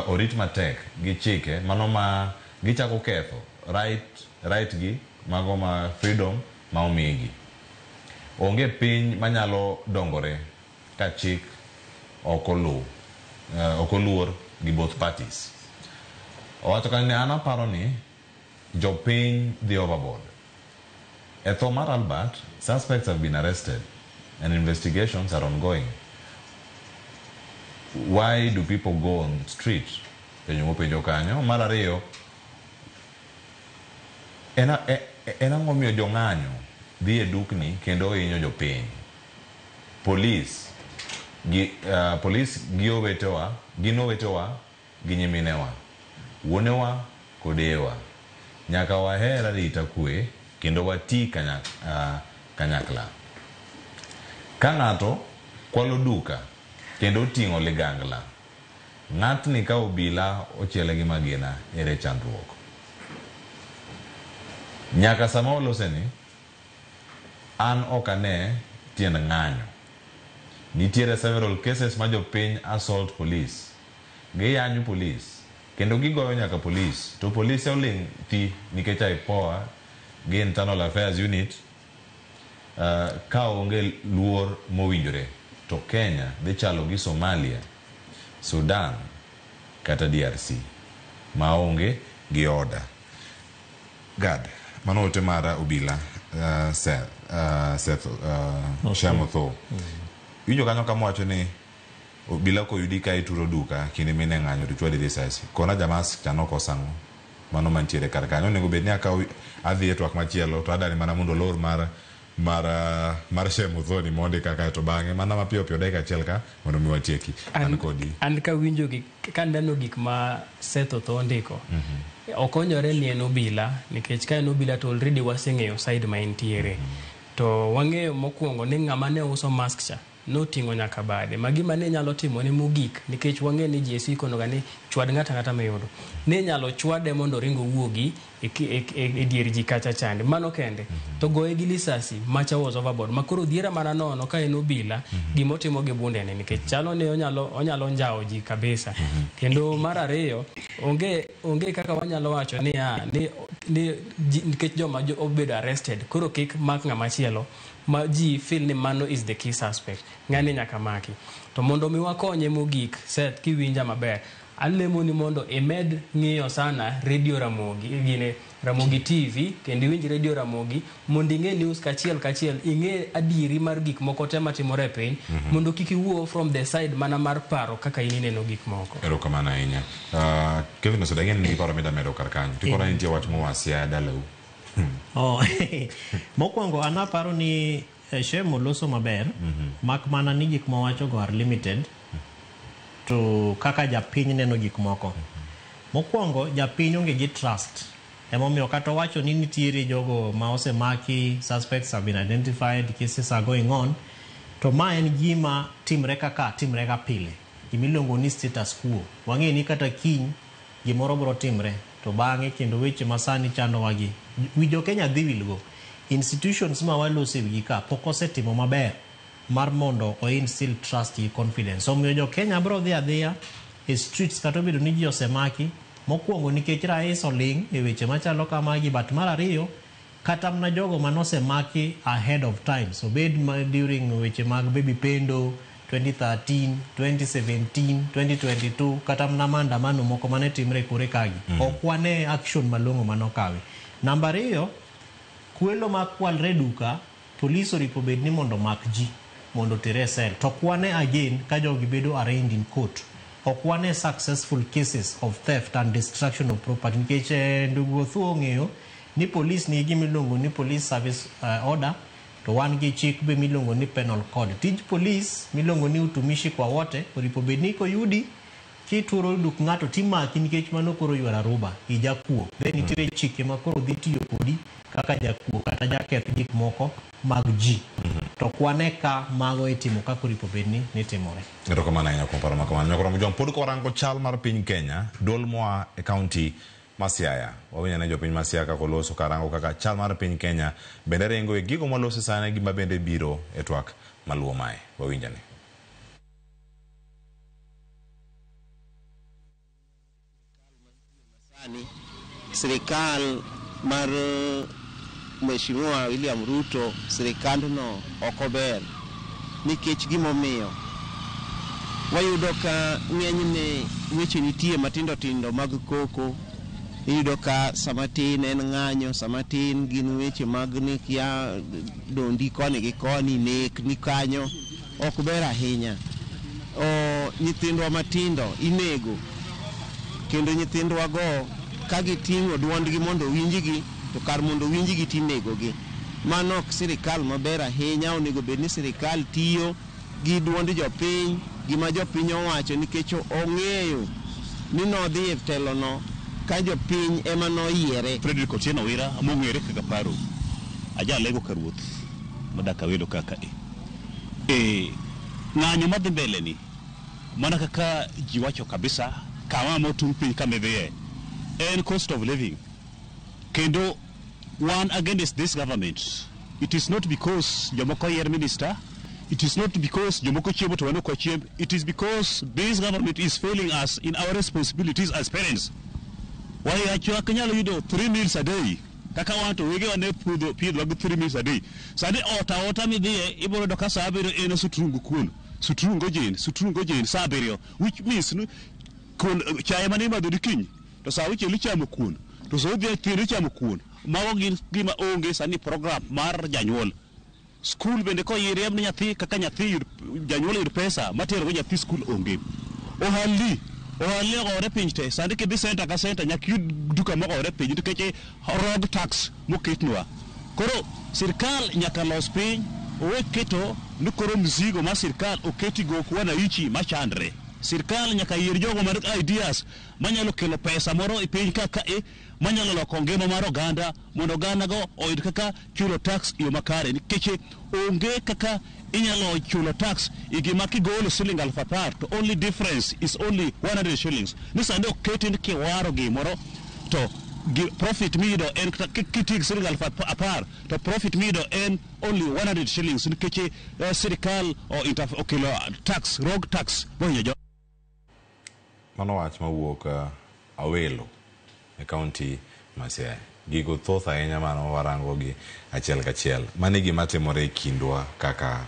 orit matek gi chike mano ma gichako ketho right gi mago ma freedom ma omigi. Onge piny manyalo dongore ka chik ok oluor gi both parties. Owacho kanyo ni an aparo ni jopiny dhi overboard. E tho mar Albert, suspects have been arrested and investigations are ongoing. Why do people go on street? Penjo mopenjo kanyo. Mar ariyo, en ang'o miyo jong'anyo dhi e dukni kendo hinyo jopiny? Polis gi owetewa, gin owetewa gi nyiminewa, wuonewa kod ewa. Nyaka waher arita kwe kendo wati kanyakla. Ka ng'ato kwalo duka kendo oting'o ligangla, ng'atni ka obila ochiele gi magina, ere chandruok? Nyaka sama oloseni, an ok ane tiend ng'anyo. Nitiere several cases ma jopiny assault police, giyanyo police, Kendo gigoyo nyaka polis. To polise oling' thi nikech IPOA gi Internal Affairs Unit ka onge luor mowinjore to Kenya dhi chalo gi Somalia, Sudan kata DRC maonge gi order. Gad, mano ote mara obila Seth Shem Otho. Iwinjo kanyo kama wacho ni obila koyudi ka ituro duka kinde mine ng'anyo to chwadi risasi. Kona jamas cha nokoso ang'o? Mano mantiere kar kanyo. Onego bed ni akaw adhi e twak machielo to adani mana mondo olor mar Shem Otho ni mondi kaka to bang'e mana mapiyo piyo dakika achiel ka mondo mi watieki. An kodi. An kawinjo gik kaneno gik ma Seth Otho ondiko, okonyore ni en obila nikech ka en obila to already waseng'eyo side ma entiere. To wang'eyo mokwongo ni ng'ama ne uso mask cha noting'o nyaka bade ma gima ne nyalo timone mogik nikech wang'e ni GSU ikonoga ni chwad ng'ato ang'ata miyudo. Ne nyalo chwade mondo oring owuogi e dier ji kacha chande. Mano kende. To goye gi lisasi macha was overboard. Ma koro dhiera mana nono ka en obila gimotimo gi bundene nikech chalo ni onyalo njawo ji kabisa. Kendo mar ariyo onge kaka wanyalo wacho ni nikech joma obedo arrested koro kik mak ng'ama chielo ma ji feel ni mano is the key suspect. Ng'ani nyaka maki. To mondo mi wakonye mogik, Seth, kiwinja maber, alemo ni mondo imed ng'iyo sana Radio Ramogi, gine Ramogi TV, kendo iwinj Radio Ramogi, mondo ing'e news kachiel kachiel, ing'e adieri mar gik moko te matimore e piny, mondo kik iwuo from the side mana mar paro kaka in ineno gik moko. Erokamano ahinya. Kevin Osuda, ing'e ni nigi paro mida medo kar kanyo. Tikora nitie wach moa Siaya dalau. Oh, mokwongo an aparo ni Shem oloso maber, mak mana ni gik mowacho go are limited to kaka japiny neno gik moko. Mokwongo japiny onge gi trust. Emomiyo kata owacho ni nitiere jogo ma osemaki, suspects have been identified, cases are going on, to ma en gima timre kaka timre ga pile. Gimiluongo ni status quo. Wang'e ni kata kiny gimoro biro timre, to bang'e kendo weche masani chandowagi. Wi jo Kenya dhi wilgo. Institutions ma walose wigi ka pok osetimo maber mar mondo o instill trust gi confidence. Omiyo jo Kenya biro dhi adhiya e streets kata obedo ni ji osemaki. Mokwongo nikech rais oling' e weche machalo kamagi, but mar ariyo kata mana jogo manosemaki ahead of time. So bed during weche mag Baby Pendo 2013, 2017, 2022 kata mana maandamano moko mane timre kore kagi. Ok wane action malong'o manokawi. Namba ariyo, kwelo makwalre duka, police oripo bed ni mondo mak ji mondo tere sel. To ok wane again ka jogi bedo arraigned in court. Ok wane successful cases of theft and destruction of property. Nikech ndugu Othuo ong'eyo ni police nigi gima iluongo ni police service order, to wan gi chik be miluongo ni penal code. Tij police miluongo ni utumishi kwa wote oripo bed ni koyudi kituro duk ng'ato timaki nikech mano koro ywar aruba ijakuo. Then nitiere chike ma koro dhi tiyo kodi kaka jakuo kata jaketh gik moko mag ji. To kwane ka mago itimo kaka oripo bed ni nitimore. Erokamano ahinya kuom paro makamano. Nyakoro Mojwang' pod kwarango chal mar piny Kenya, duol moa e kaunti ma Siaya. Wawinjo ne jopiny ma Siaya kaka oloso karango kaka chal mar piny Kenya bende ringo e gigo molosi sani gima bende biro e twak maluwo mae. Wawinjane. Sirikal mar Mheshimiwa William Ruto, sirikandno ok ober nikech gimomiyo wayudo ka ng'enyne weche nitie matindo tindo mag koko. Iyudo ka sama tin en ng'anyo, sama tin gin weche mag ni kia dondi koni gi koni, nek ni kanyo, ok ber ahinya. Nyithindwa matindo inego, kendo nyithindwa go ka giting'o duondgi mondo owinjgi, to kar mondo owinjgi tinegogi. Mano ok sirikal maber ahinya. Onego bed ni sirikal tiyo gi duond jopiny, gima jopiny owacho, nikech ong'eyo ni nodhi e telono ka jopiny ema noyiere. Frederick Otieno Wira mong'ere kaka Paro, ajalego ka ruoth modak Awendo kaka e. Ng'anyo madhi mbele ni mana kaka ji wacho kabisa, kama motung' piny kama idhiye en cost of living. Kendo one against this government. It is not because jomoko oyier minister, It is not because jomoko chiemo to wan ok wachiem. It is because this government is failing us in our responsibilities as parents. Wayacho ok nyalo yudo 3 meals a day. Kaka wan to wegewa ne pudho piedhowa gi 3 meals a day. Sani ot aota midhiye ibiro yudo ka sa abiriyo en sutrungu kuon, sutrungu jen, sutrungu jen sa abiriyo. Which means ni kuon chae mane imadho dikinyi to sa auchiel ichamo kuon to sa odhiambo ichamo kuon. Mago gin gima onge sani program mar janyuol. Skul bende koyiriemb ni nyathi kaka nyathi yud janyuol yud pesa matero go nyathi skul onge. Ohalni ohalni ogore piny te sani kidhi center ka center nyaka iyud duka mogore piny nikech road tax moketnwa. Koro sirkal nyaka los piny owe keto ni koro mzigo mar sirkal oketi gok wananchi machandre. Sirkal nyaka yier jogo man ideas manyalo kelo pesa moro e piny ka kae manyalo loko ngima mar oganda mondo oganda go oyud kaka chulo tax e yo makare nikech onge kaka inyalo chulo tax e gima kigolo siling 10,000 to only difference is only 100 shillings. Ni sani oketi ni kiwaro gimoro to profit miyudo en kata kitiyo gi siling 10,000 to profit miyudo en only 100 shillings nikech sirikal okelo tax, rogue tax mohinyo jo. Mano wach mawuok Awelo e kaunti ma Siaya. Gigo thoth ahinya mano warango gi achiel kachiel. Mano e gima timore e kindwa kaka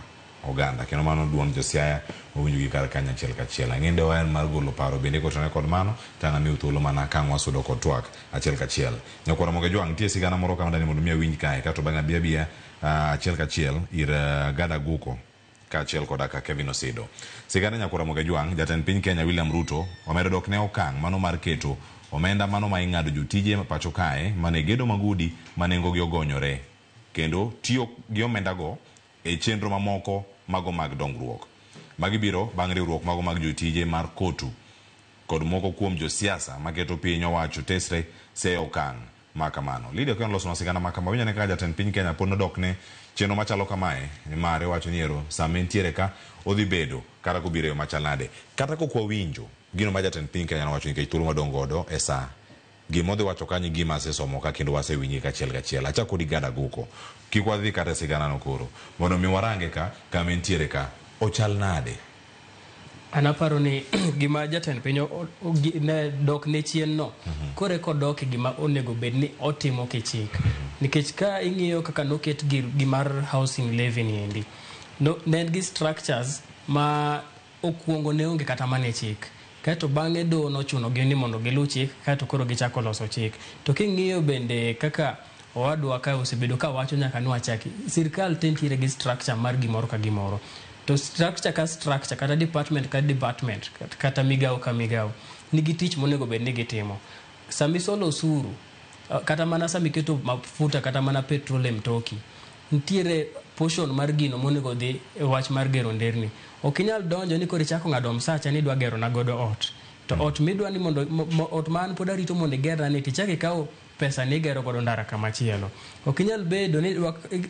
oganda kendo mano duond jo Siaya wawinjo gi kar kanyo achiel kachiel. Ang'e ni en mar golo paro bende kotenore kod mano to an amiyo thuolo mana ka ang' wasudo kod twak achiel kachiel. Nyakwar Ramogi Ojwang' nitie sigana moro ka madani mondo mi awinj kae kato bang'e abi abiya achiel kachiel ir Gada Aguko kaachiel koda ka Kevin Osido. Sigana Nyakwar Ramogi Ojwang', jatend piny Kenya William Ruto omedo dok ne okang' mano mar keto omenda mano ma ing'ado jotije pacho kae mane gedo mag udi ma nengogi ogonyore kendo tiyo gi omendago e chenro mamoko mago mag dongruok. Magi biro bang' riwruok mago mag jotije mar KOTU kod moko kuom josiasa maketo piny owacho tesre seyo okang' ma kamano. Lydia Okello nolosonwa sigana ma kama. Winjane kaka jatend piny Kenya pod nodok ne chenro machalo kamae nimar iwacho ni ero sama entiere ka odhi bedo kata kobiro e yo machal nade. Kata kok wawinjo gino ma jatend piny Kenya nowacho nikech thuolo madong' godo e sa gima odhi wacho kanyo e gima asesomo ka kendo wasewinje kachiel kachiel. Achak kodi Gada Aguko. Kik wadhi kata e siganano koro. Mondo mi warange ka kama entiere ka ochal nade? An aparo ni gima jatend piny ne dok ne chien no, koro eka odok e gima onego bed ni otimo kichik. Nikech ka ing'iyo kaka noket gimar housing levy ni endi, no, ne en gi structures ma okuongo ne onge kata mana e chik. Kaeto bang'e doho nochuno gi ni mondo giluw chik, kaeto koro gichako loso chik. To king'iyo bende kaka owadwa ka osebedo ka wacho nyaka nwachaki, sirkal te nitiere gi structure mar gimoro ka gimoro. To structure ka structure, kata department ka department, kata migawo ka migawo, nigi tich monego bed ni gitimo. Sama isolo osuru, kata mana sama iketo mafuta kata mana petrol e mtoki, nitiere portion mar gino monego dhi e wach mar gero nderni. Ok inyal donjo ni koro ichako ng'ado msacha ni idwa gerona godo ot. To ot midwa ni mondo, ot ma an pod arito mondo igerna ni tichak ikaw pesa ni igero godo ndara kamachielo. Ok inyal bedo ni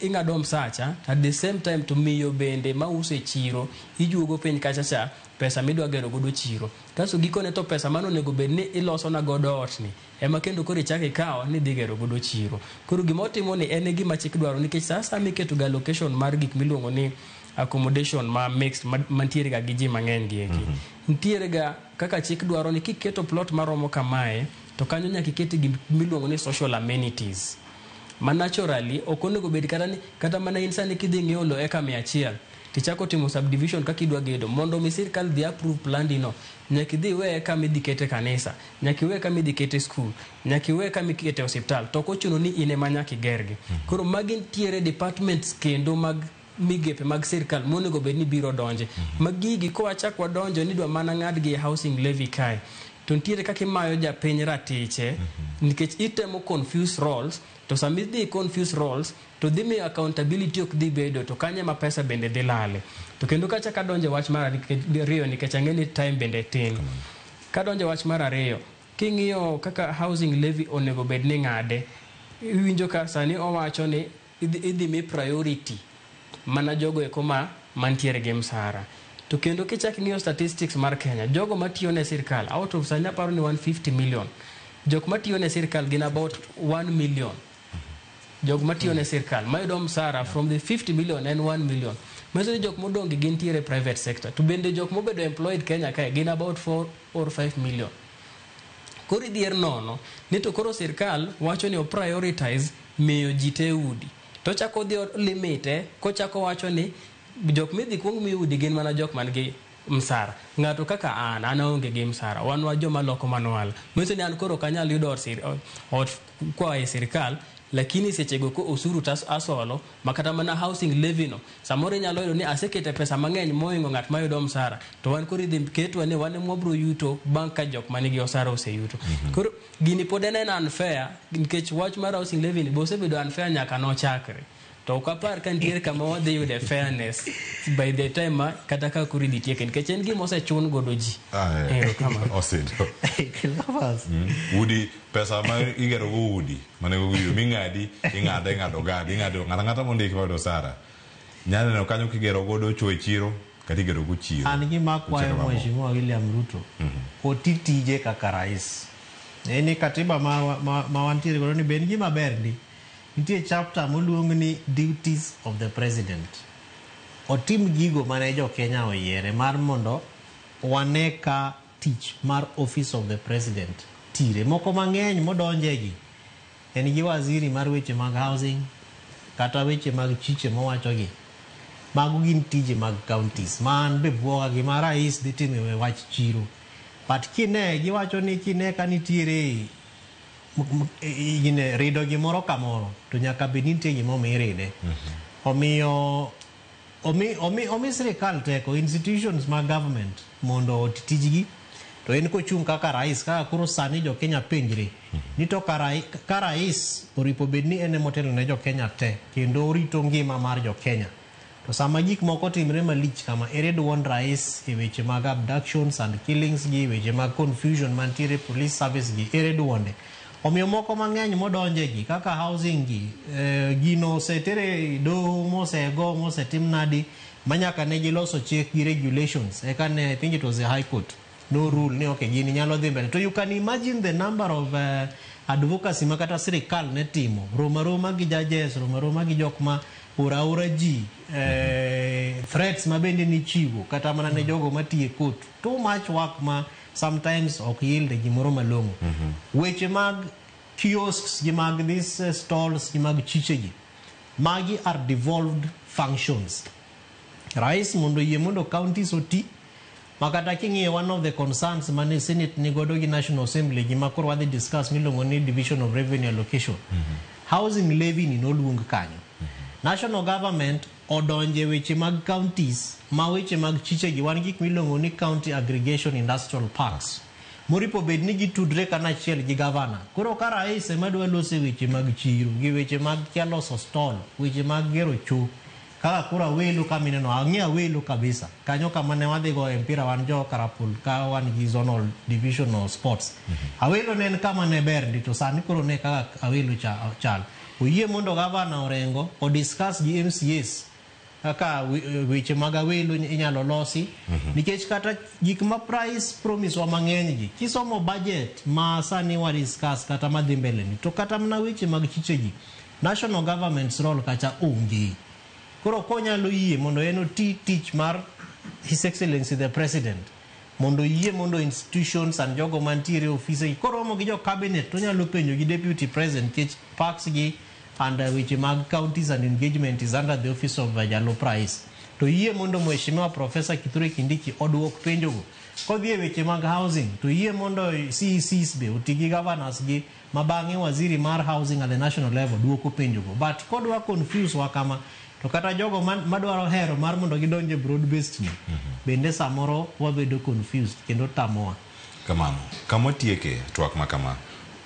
ing'ado msacha at the same time to miyo bende mauso e chiro ijuogo piny kacha cha pesa midwa gero godo chiro. Kasto gikone to pesa mano onego bed ni ilosona godo ot ni ema kendo koro ichak ikawo ni idhi gero godo chiro. Koro gima otimo ni en e gima chik dwaro nikech sa asaya miketo ga allocation mar gik miluongo ni accommodation ma mixed mantiere ga gi ji mang'eny gi eki. Nitiere ga kaka chik dwaro ni kiketo plot maromo kamae to kanyo nyaka iket gik miluongo ni social amenities. Ma naturally ok onego bed kata ni kata mana in sani kidhi ng'iewo lo eka 100 tichako timo subdivision kaka idwa gedo mondo mi sirkal dhi approve plandi no nyaka idhi iwe kama idhi kete kanisa, nyaka iwe kama idhi kete skul, nyaka iwe kama ikete osiptal to ok ochuno ni in ema nyaka igergi. Koro magi nitiere departments kendo mag migepe mag sirkal monego bed ni biro donje. Ma gigi kowachak wadonjo ni idwa mana ng'adgi e housing levy kae to nitiere kaka imayo japiny ratiche nikech itemo confuse roles to sama idhi confuse roles to dhi miyo accountability ok dhi bedo to kanyo ema pesa bende dhi lale. To kendo kachak adonjo e wach mar ariyo nikech ang'e ni time bende tin. Kadonjo e wach mar ariyo, king'iyo kaka housing levy onego bed ni ng'ade, iwinjo ka sani owacho ni idhi mi priority mana jogo eko ma mantiere gi msara. To kendo kichak ing'iyo statistics mar Kenya, jogo matiyo ne sirkal out of sani aparo ni 150 million, jok matiyo ne sirkal gin about 1 million. Jok matiyo ne sirkal mayudo msara from the 50 million en 1 million. Manyiso ni jok modong' gi gintiere private sector. To bende jok mobedo employed Kenya kae gin about 4 or 5 million. Koro idhier nono ni to koro sirkal wacho ni o prioritize miyo ji te udi. To chako odhi limite kochako wacho ni jok midhi kuong mi udi gin mana jok man gi msara. Ng'ato kaka an aonge gi msara. Wan wa joma loko manual. Manyiso ni an koro ok anyal yudo ot koa e sirkal lakini sechego ko osuru tas asolo makata mana housing levy no samoro inyalo yudo ni asekete pesa mang'eny mohingo ng'at mayudo msara to wan koro idhi ketwa ni wan ema wabro yuto bang' ka jok manigi osara oseyuto. Koro gini pod en unfair nikech wach mar housing levy ni be osebedo unfair nyaka nochakre. To ok apar ka nitiere kama wadhi yude fairness by the time ma kata ka koro idhi tieke nikech en gima osechun godo ji. Erokamano. Osindo. Udi pesa ma igero go udi manego go ming'adi ing'ado ing'ado gadi ing'ado ng'ato ang'ata mondiki mayudo osara nyalo neno kanyo kigero godo cho e chiro kata igero go chiro. An gima akwayo Chiro mamoko. Mheshimiwa William Ruto oti tije kaka rais. En ni katiba ma wantiere godo ni be en gima ber ndi. Nitie chapter moluong ni duties of the president. Otim gigo mane jo Kenya oyiere mar mondo wane ka tich mar office of the president tire. Moko mang'eny modonje gi en gi waziri mar weche mag housing kata weche mag chiche mowacho gi. Mago gin tije mag counties. Man be buoga gi ma rais dhi timo e wach chiro. But kine giwacho ni kine ka nitiere gine rido gimoro kamoro to nyaka bed ni nitie gimomiyo iride. Omiyo omi sirikal teko institutions mag government mondo oti tijgi to en kochung' kaka rais kaka koro sani jo Kenya penjre ni to ka rais oripo bed ni en emotelo ne jo Kenya te kendo orito ngima mar jo Kenya. To sama gik moko timre malich kama ere duond rais e weche mag abductions and killings gi weche mag confusion mantiere police service gi ere duonde. Omiyo moko mang'eny modonje gi kaka housing gi gino osetere doho mosego mosetim nadi manyaka ne giloso chik gi regulations eka ne I think it was the high court no rule ni okay gini nyalo dhi mbele. To you can imagine the number of advocacy ma kata sirikal ne timo roma roma gi judges roma roma gi jok ma ora ora ji threats ma bende nichiwo kata mana ne jogo matiyo e court. Too much work ma sometimes ok yield gimoro malong'o. Weche mag kiosks gi mag these stalls gi mag chiche gi magi are devolved functions. Rais mondo yie mondo counties oti makata king'iyo one of the concerns mane Senate ni godo gi National Assembly gima koro wadhi discuss miluongo ni division of revenue allocation. Housing levy ni noluong kanyo. National government odonje weche mag counties ma weche mag chiche gi wan gik miluongo ni county aggregation industrial parks. Moripo bed ni gitudre kanachiel gi gavana. Koro ka rais ema dwa loso weche mag chiro gi weche mag kia loso stall, weche mag gero cho. Kaka koro Awelo kama ineno, ang'e Awelo kabisa. Kanyo kama ne wadhi goyo mpira wan jo Karapul ka wan gi zonal division of sports. Awelo ne en kama ne ber ndi to sani koro ne kaka Awelo chal. Oyie mondo gavana Orengo o discuss gi MCAs kaka weche mag Awelo inyalo losi. Nikech kata gik ma price promise wa mang'eny gi kisomo budget ma sani wa discuss kata madhi mbele ni to kata mana weche mag chiche gi national government's role kacha onge. Koro konyalo yie mondo en oti tich mar His Excellency the President mondo yie mondo institutions and jogo mantiere ofise gi koromo gi jo cabinet to nyalo penjo gi deputy president nikech parks gi and weche mag counties and engagement is under the office of Jalup Rais. To yie mondo Mheshimiwa Professor Kithure Kindiki oduok penjogo. Kodhi e weche mag housing to yie mondo CECs be oti gi governors gi ma bang'e waziri mar housing at the national level duoko penjogo. But kodwa confuse wa kama to kata jogo madwaro hero mar mondo gidonje broad based ni bende samoro wabedo confused kendo tamowa. Kamano, kama tieke twak ma kama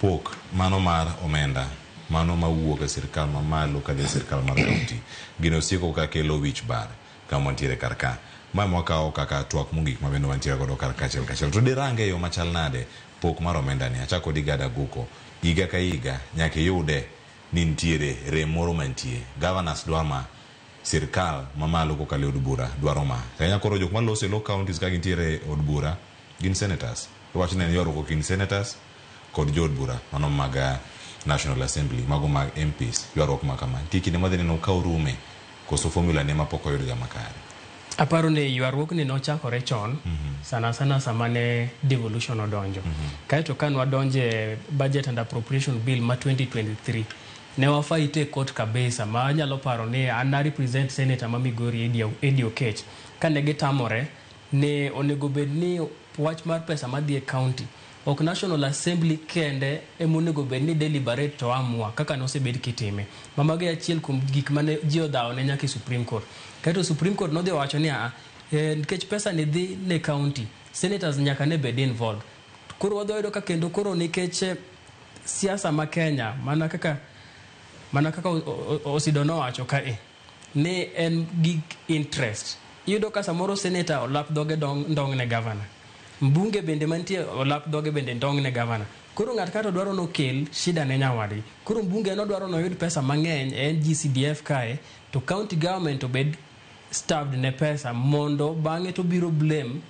pok mano mar omenda mano mawuok e sirkal mamalo kadhi e sirkal mar kaunti gino osiko ka kelo wich bar kama wantiere kar ka. Ma mwakawo kaka twak mogik ma bende wantiere godo kar kachiel kachiel. To dirange e yo machal nade pok mar omenda ni? Achako di Gada Guko. Higa ka higa nyaka iyude ni nitiere rem moro mantie. Governors dwaro ma, sirkal mamalo kokalo e od bura dwaro ma. Ahinya koro jok maloso e low counties ka gintiere e od bura gin senators. Iwacho ni en ywaruok e kind senators kod jo od bura mano mag National Assembly, mago mag MPs, ywaruok ma kama. Nitie kinde madhi neno ka orume Koso formula ni ema pok oyud ga makare. Aparo ni ywaruok ni nochakore chon sana sana sama ne devolution odonjo. Kaeto ka nwadonje budget and appropriation bill ma 2023 ne wafight e court kabisa ma anyalo paro ni an na represent senator ma Migori Eddie Okech kane gitamore ni onego bed ni wach mar pesa madhi e county ok National Assembly kende ema onego bed ni deliberate to amua kaka nosebed kitime. Ma mago e achiel kuom gik mane ji odhawo ne nyaka e Supreme Court. Kaeto Supreme Court nodhi owacho ni aa, nikech pesa ni dhi ne county, senators nyaka ne bed involved. Koro wadhi wayudo ka kendo koro nikech siasa ma Kenya mana kaka Osido nowacho kae ni en gi interest. Iyudo ka samoro senator olap dhoge ndong ne governor. Mbunge bende mantie olap dhoge bende ndong ne governor. Koro ng'ato kato dwaro nokel shida ne nyawadgi. Koro mbunge nodwaro noyud pesa mang'eny e NGCDF kae to county government obed starved ne pesa mondo bang'e to biro blame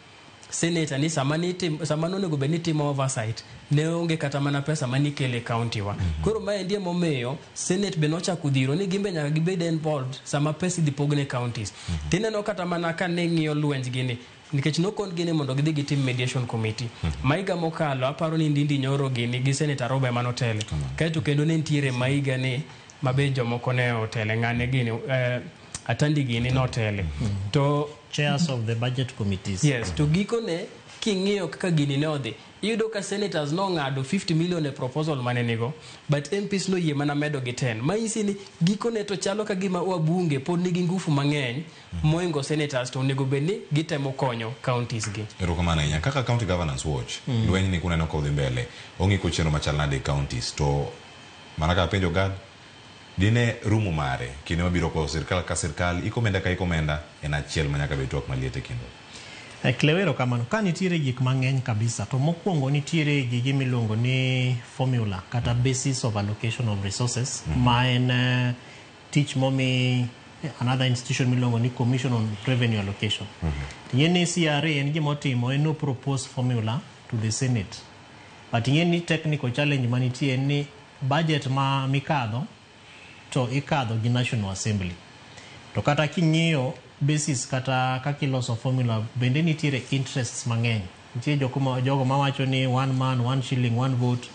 senator ni sama nonego bed ni timo oversight ne onge kata mana pesa manikele county wa. Koro maendi emomiyo senate be nochako dhiro ni gimbe nyaka gibed involved sama pesa idhi pog ne counties. Tineno kata mana ka ne ng'iyo lwenj gini nikech nokon gini mondo gidhi gitim mediation committee. Maiga mokalo aparo ni Ndindi Nyoro gini gi Senator Roba ema notele. Kaeto kendo ne nitiere Maiga ni mabe jomoko ne otele ng'ane gini Atandi gini notele. To chairs of the budget committees. Yes, to gikone king'iyo kaka gini ne odhi iyudo ka senators nong'ado 50 million e proposal mane nigo but MPs noyie mana medo gi 10 manyisi ni gikone to chalo ka gima wabunge pod nigi ngufu mang'eny moingo senators to onego bed ni gitemo konyo counties gi. Erokamano ahinya. Kaka County Governance Watch, lweny ni kuneno ka odhi mbele, ong'iko chenro machal nade e counties to mana kaka penjo Gad, dine rumo mare kinde mabiro ko sirkal ka sirkal iko omenda ka iko omenda en achiel ma nyaka bed twak maliet e kindwa. Cleo erokamano. Ka nitiere gik mang'eny kabisa to mokwongo nitiere gigi miluongo ni formula kata basis of allocation of resources ma en tich momi another institution miluongo ni Commission on Revenue Allocation. Ing'e ni CRA en gima otimo en no propose formula to the Senate. But ing'e ni technical challenge manitie en ni budget ma mikadho to ikadho gi National Assembly. To kata king'iyo basis kata kaka iloso formula bende nitiere interests mang'eny. Nitie jogo mawacho ni one man, one shilling, one vote,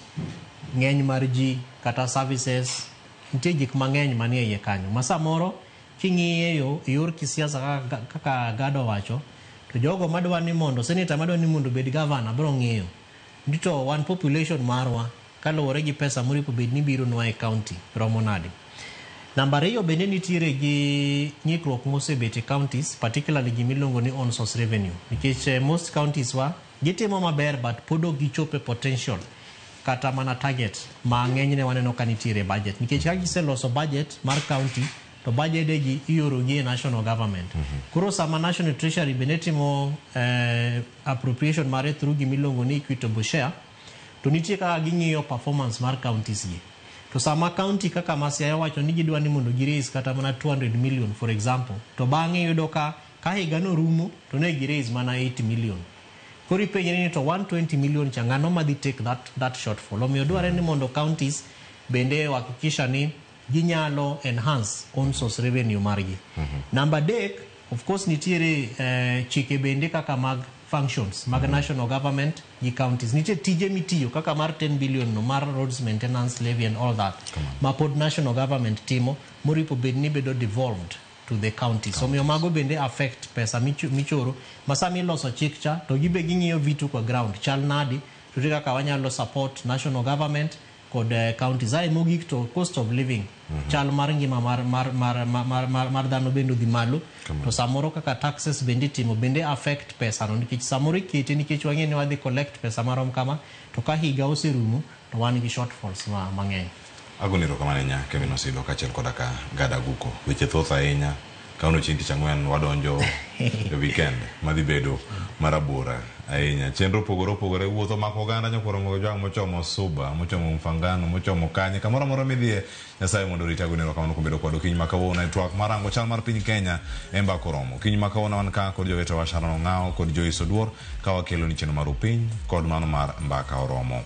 ng'eny mar ji kata services, nitie gik mang'eny manie iye kanyo. Ma samoro king'iye yo e yor kisiasa kaka Gado owacho, to jogo madwa ni mondo senator madwa ni mondo obed governor biro ng'iyo ni to wan population marwa kaluwore gi pesa moripo bed ni bironwa e county romo nade. Namba ariyo bende nitiere gi ng'ikruok mosebet e counties particularly gimiluongo ni own source revenue nikech most counties wa gitimo maber but pod ok gichopo e potential kata mana target ma ng'enyne waneno ka nitiere e budget nikech ka giseloso budget mar county to budgede gi ioro gi e national government. Koro sama national treasury bende timo appropriation mare through gimiluongo ni equitable share to nitie kaka ging'iyo performance mar counties gi to sama county kaka ma Siaya wacho ni gidwa ni mondo gi raise kata mana 200 million for example to bang'e iyudo ka higa no rumo to ne gi raise mana 80 million koro ipenjri ni to 120 million cha ng'ano madhi take that shortfall omiyo dwarre ni mondo counties bende ohakikisha ni ginyalo enhance own source revenue margi. Namba adek of course nitiere chike bende kaka mag functions mag national government gi counties nitie tije mitiyo kaka mar 10 billion no mar roads maintenance levy and all that ma pod national government timo moripo bed ni bedo devolved to the counties omiyo mago bende affect pesa michoro ma sama iloso chik cha to gibe ging'iyo vitu kwa ground chal nadi to ere kaka wanyalo support national government kod counties ae mogik to cost of living chal mar ngima mar dhano bende odhi malo to samoro kaka taxes bende itimo bende affect pesa no nikech samoro ikete nikech wang'e ni wadhi collect pesa marom kama to ka higa oserumo to wan gi shortfalls mang'eny. Agoni erokamano ahinya Kevin Osido kaachiel koda ka Gada Aguko. Weche thoth ahinya. Kawuono chieng' tich ang'wen wadonjo e weekend madhi bedo marabora ahinya. Chenro opogore opogore wuotho mako oganda nyokwaro Jwang' mochomo Suba, mochomo Mfangano, mochomo Kanye, kamoro amora midhiye. Nyasaye mondo oriti. Agoni erokamano kuom bedo kodwa okinyi ma kawuono e twak marango chal mar piny Kenya e mbaka oromo. Okinyi ma kawuono wan ka kod jowetewa Sharon Ong'awo kod Joyce Oduor ka wakelo ni chenro mar upiny kod mano mar mbaka oromo.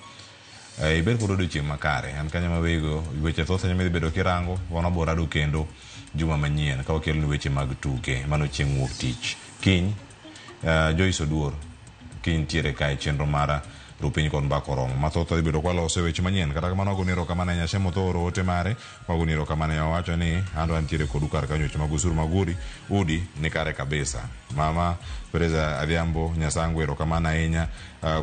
Ibed kod odiochieng' makare. An kanyo mawego weche thoth ahinya midhi bedo kirango. Wan waborado kendo. juma manyien ka wakelonu weche mag tuke mano chieng' wuok tich. Kiny Joyce Oduor kiny ntiere kae chenro mara rupiny kod mbaka oromo mathoth wadhi bedo kwaloso e weche manyien kata kamano wagoni erokamano ahinya Shem Othoro ote mare wagoni erokamano ahinya wawacho ni anto antiere kodu kar kanyo weche mag osuru mag udi udi ni kare kabisa mama Teresa Adhiambo Nyasangu erokamano ahinya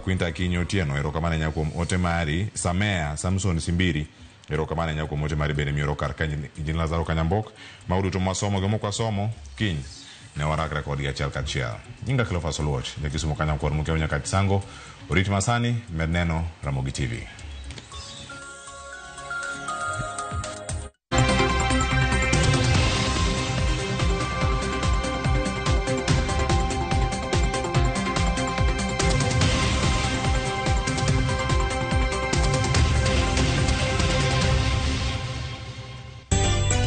Quinta Akinyi Otieno erokamano ahinya kuom ote mari Samea Samson Simbiri erokamano ahinya kuom ote mari bende mioro kar kanyo Injinia Lazaro Kanyambok mago duto mwasomo gi mok wasomo kiny ne warakre kodgi achiel kachiel. Nyinga Cleophas Oluoch, ja Kisumu Kanyakwar Mukeo nyaka Chisango, orit masani med neno Ramogi TV.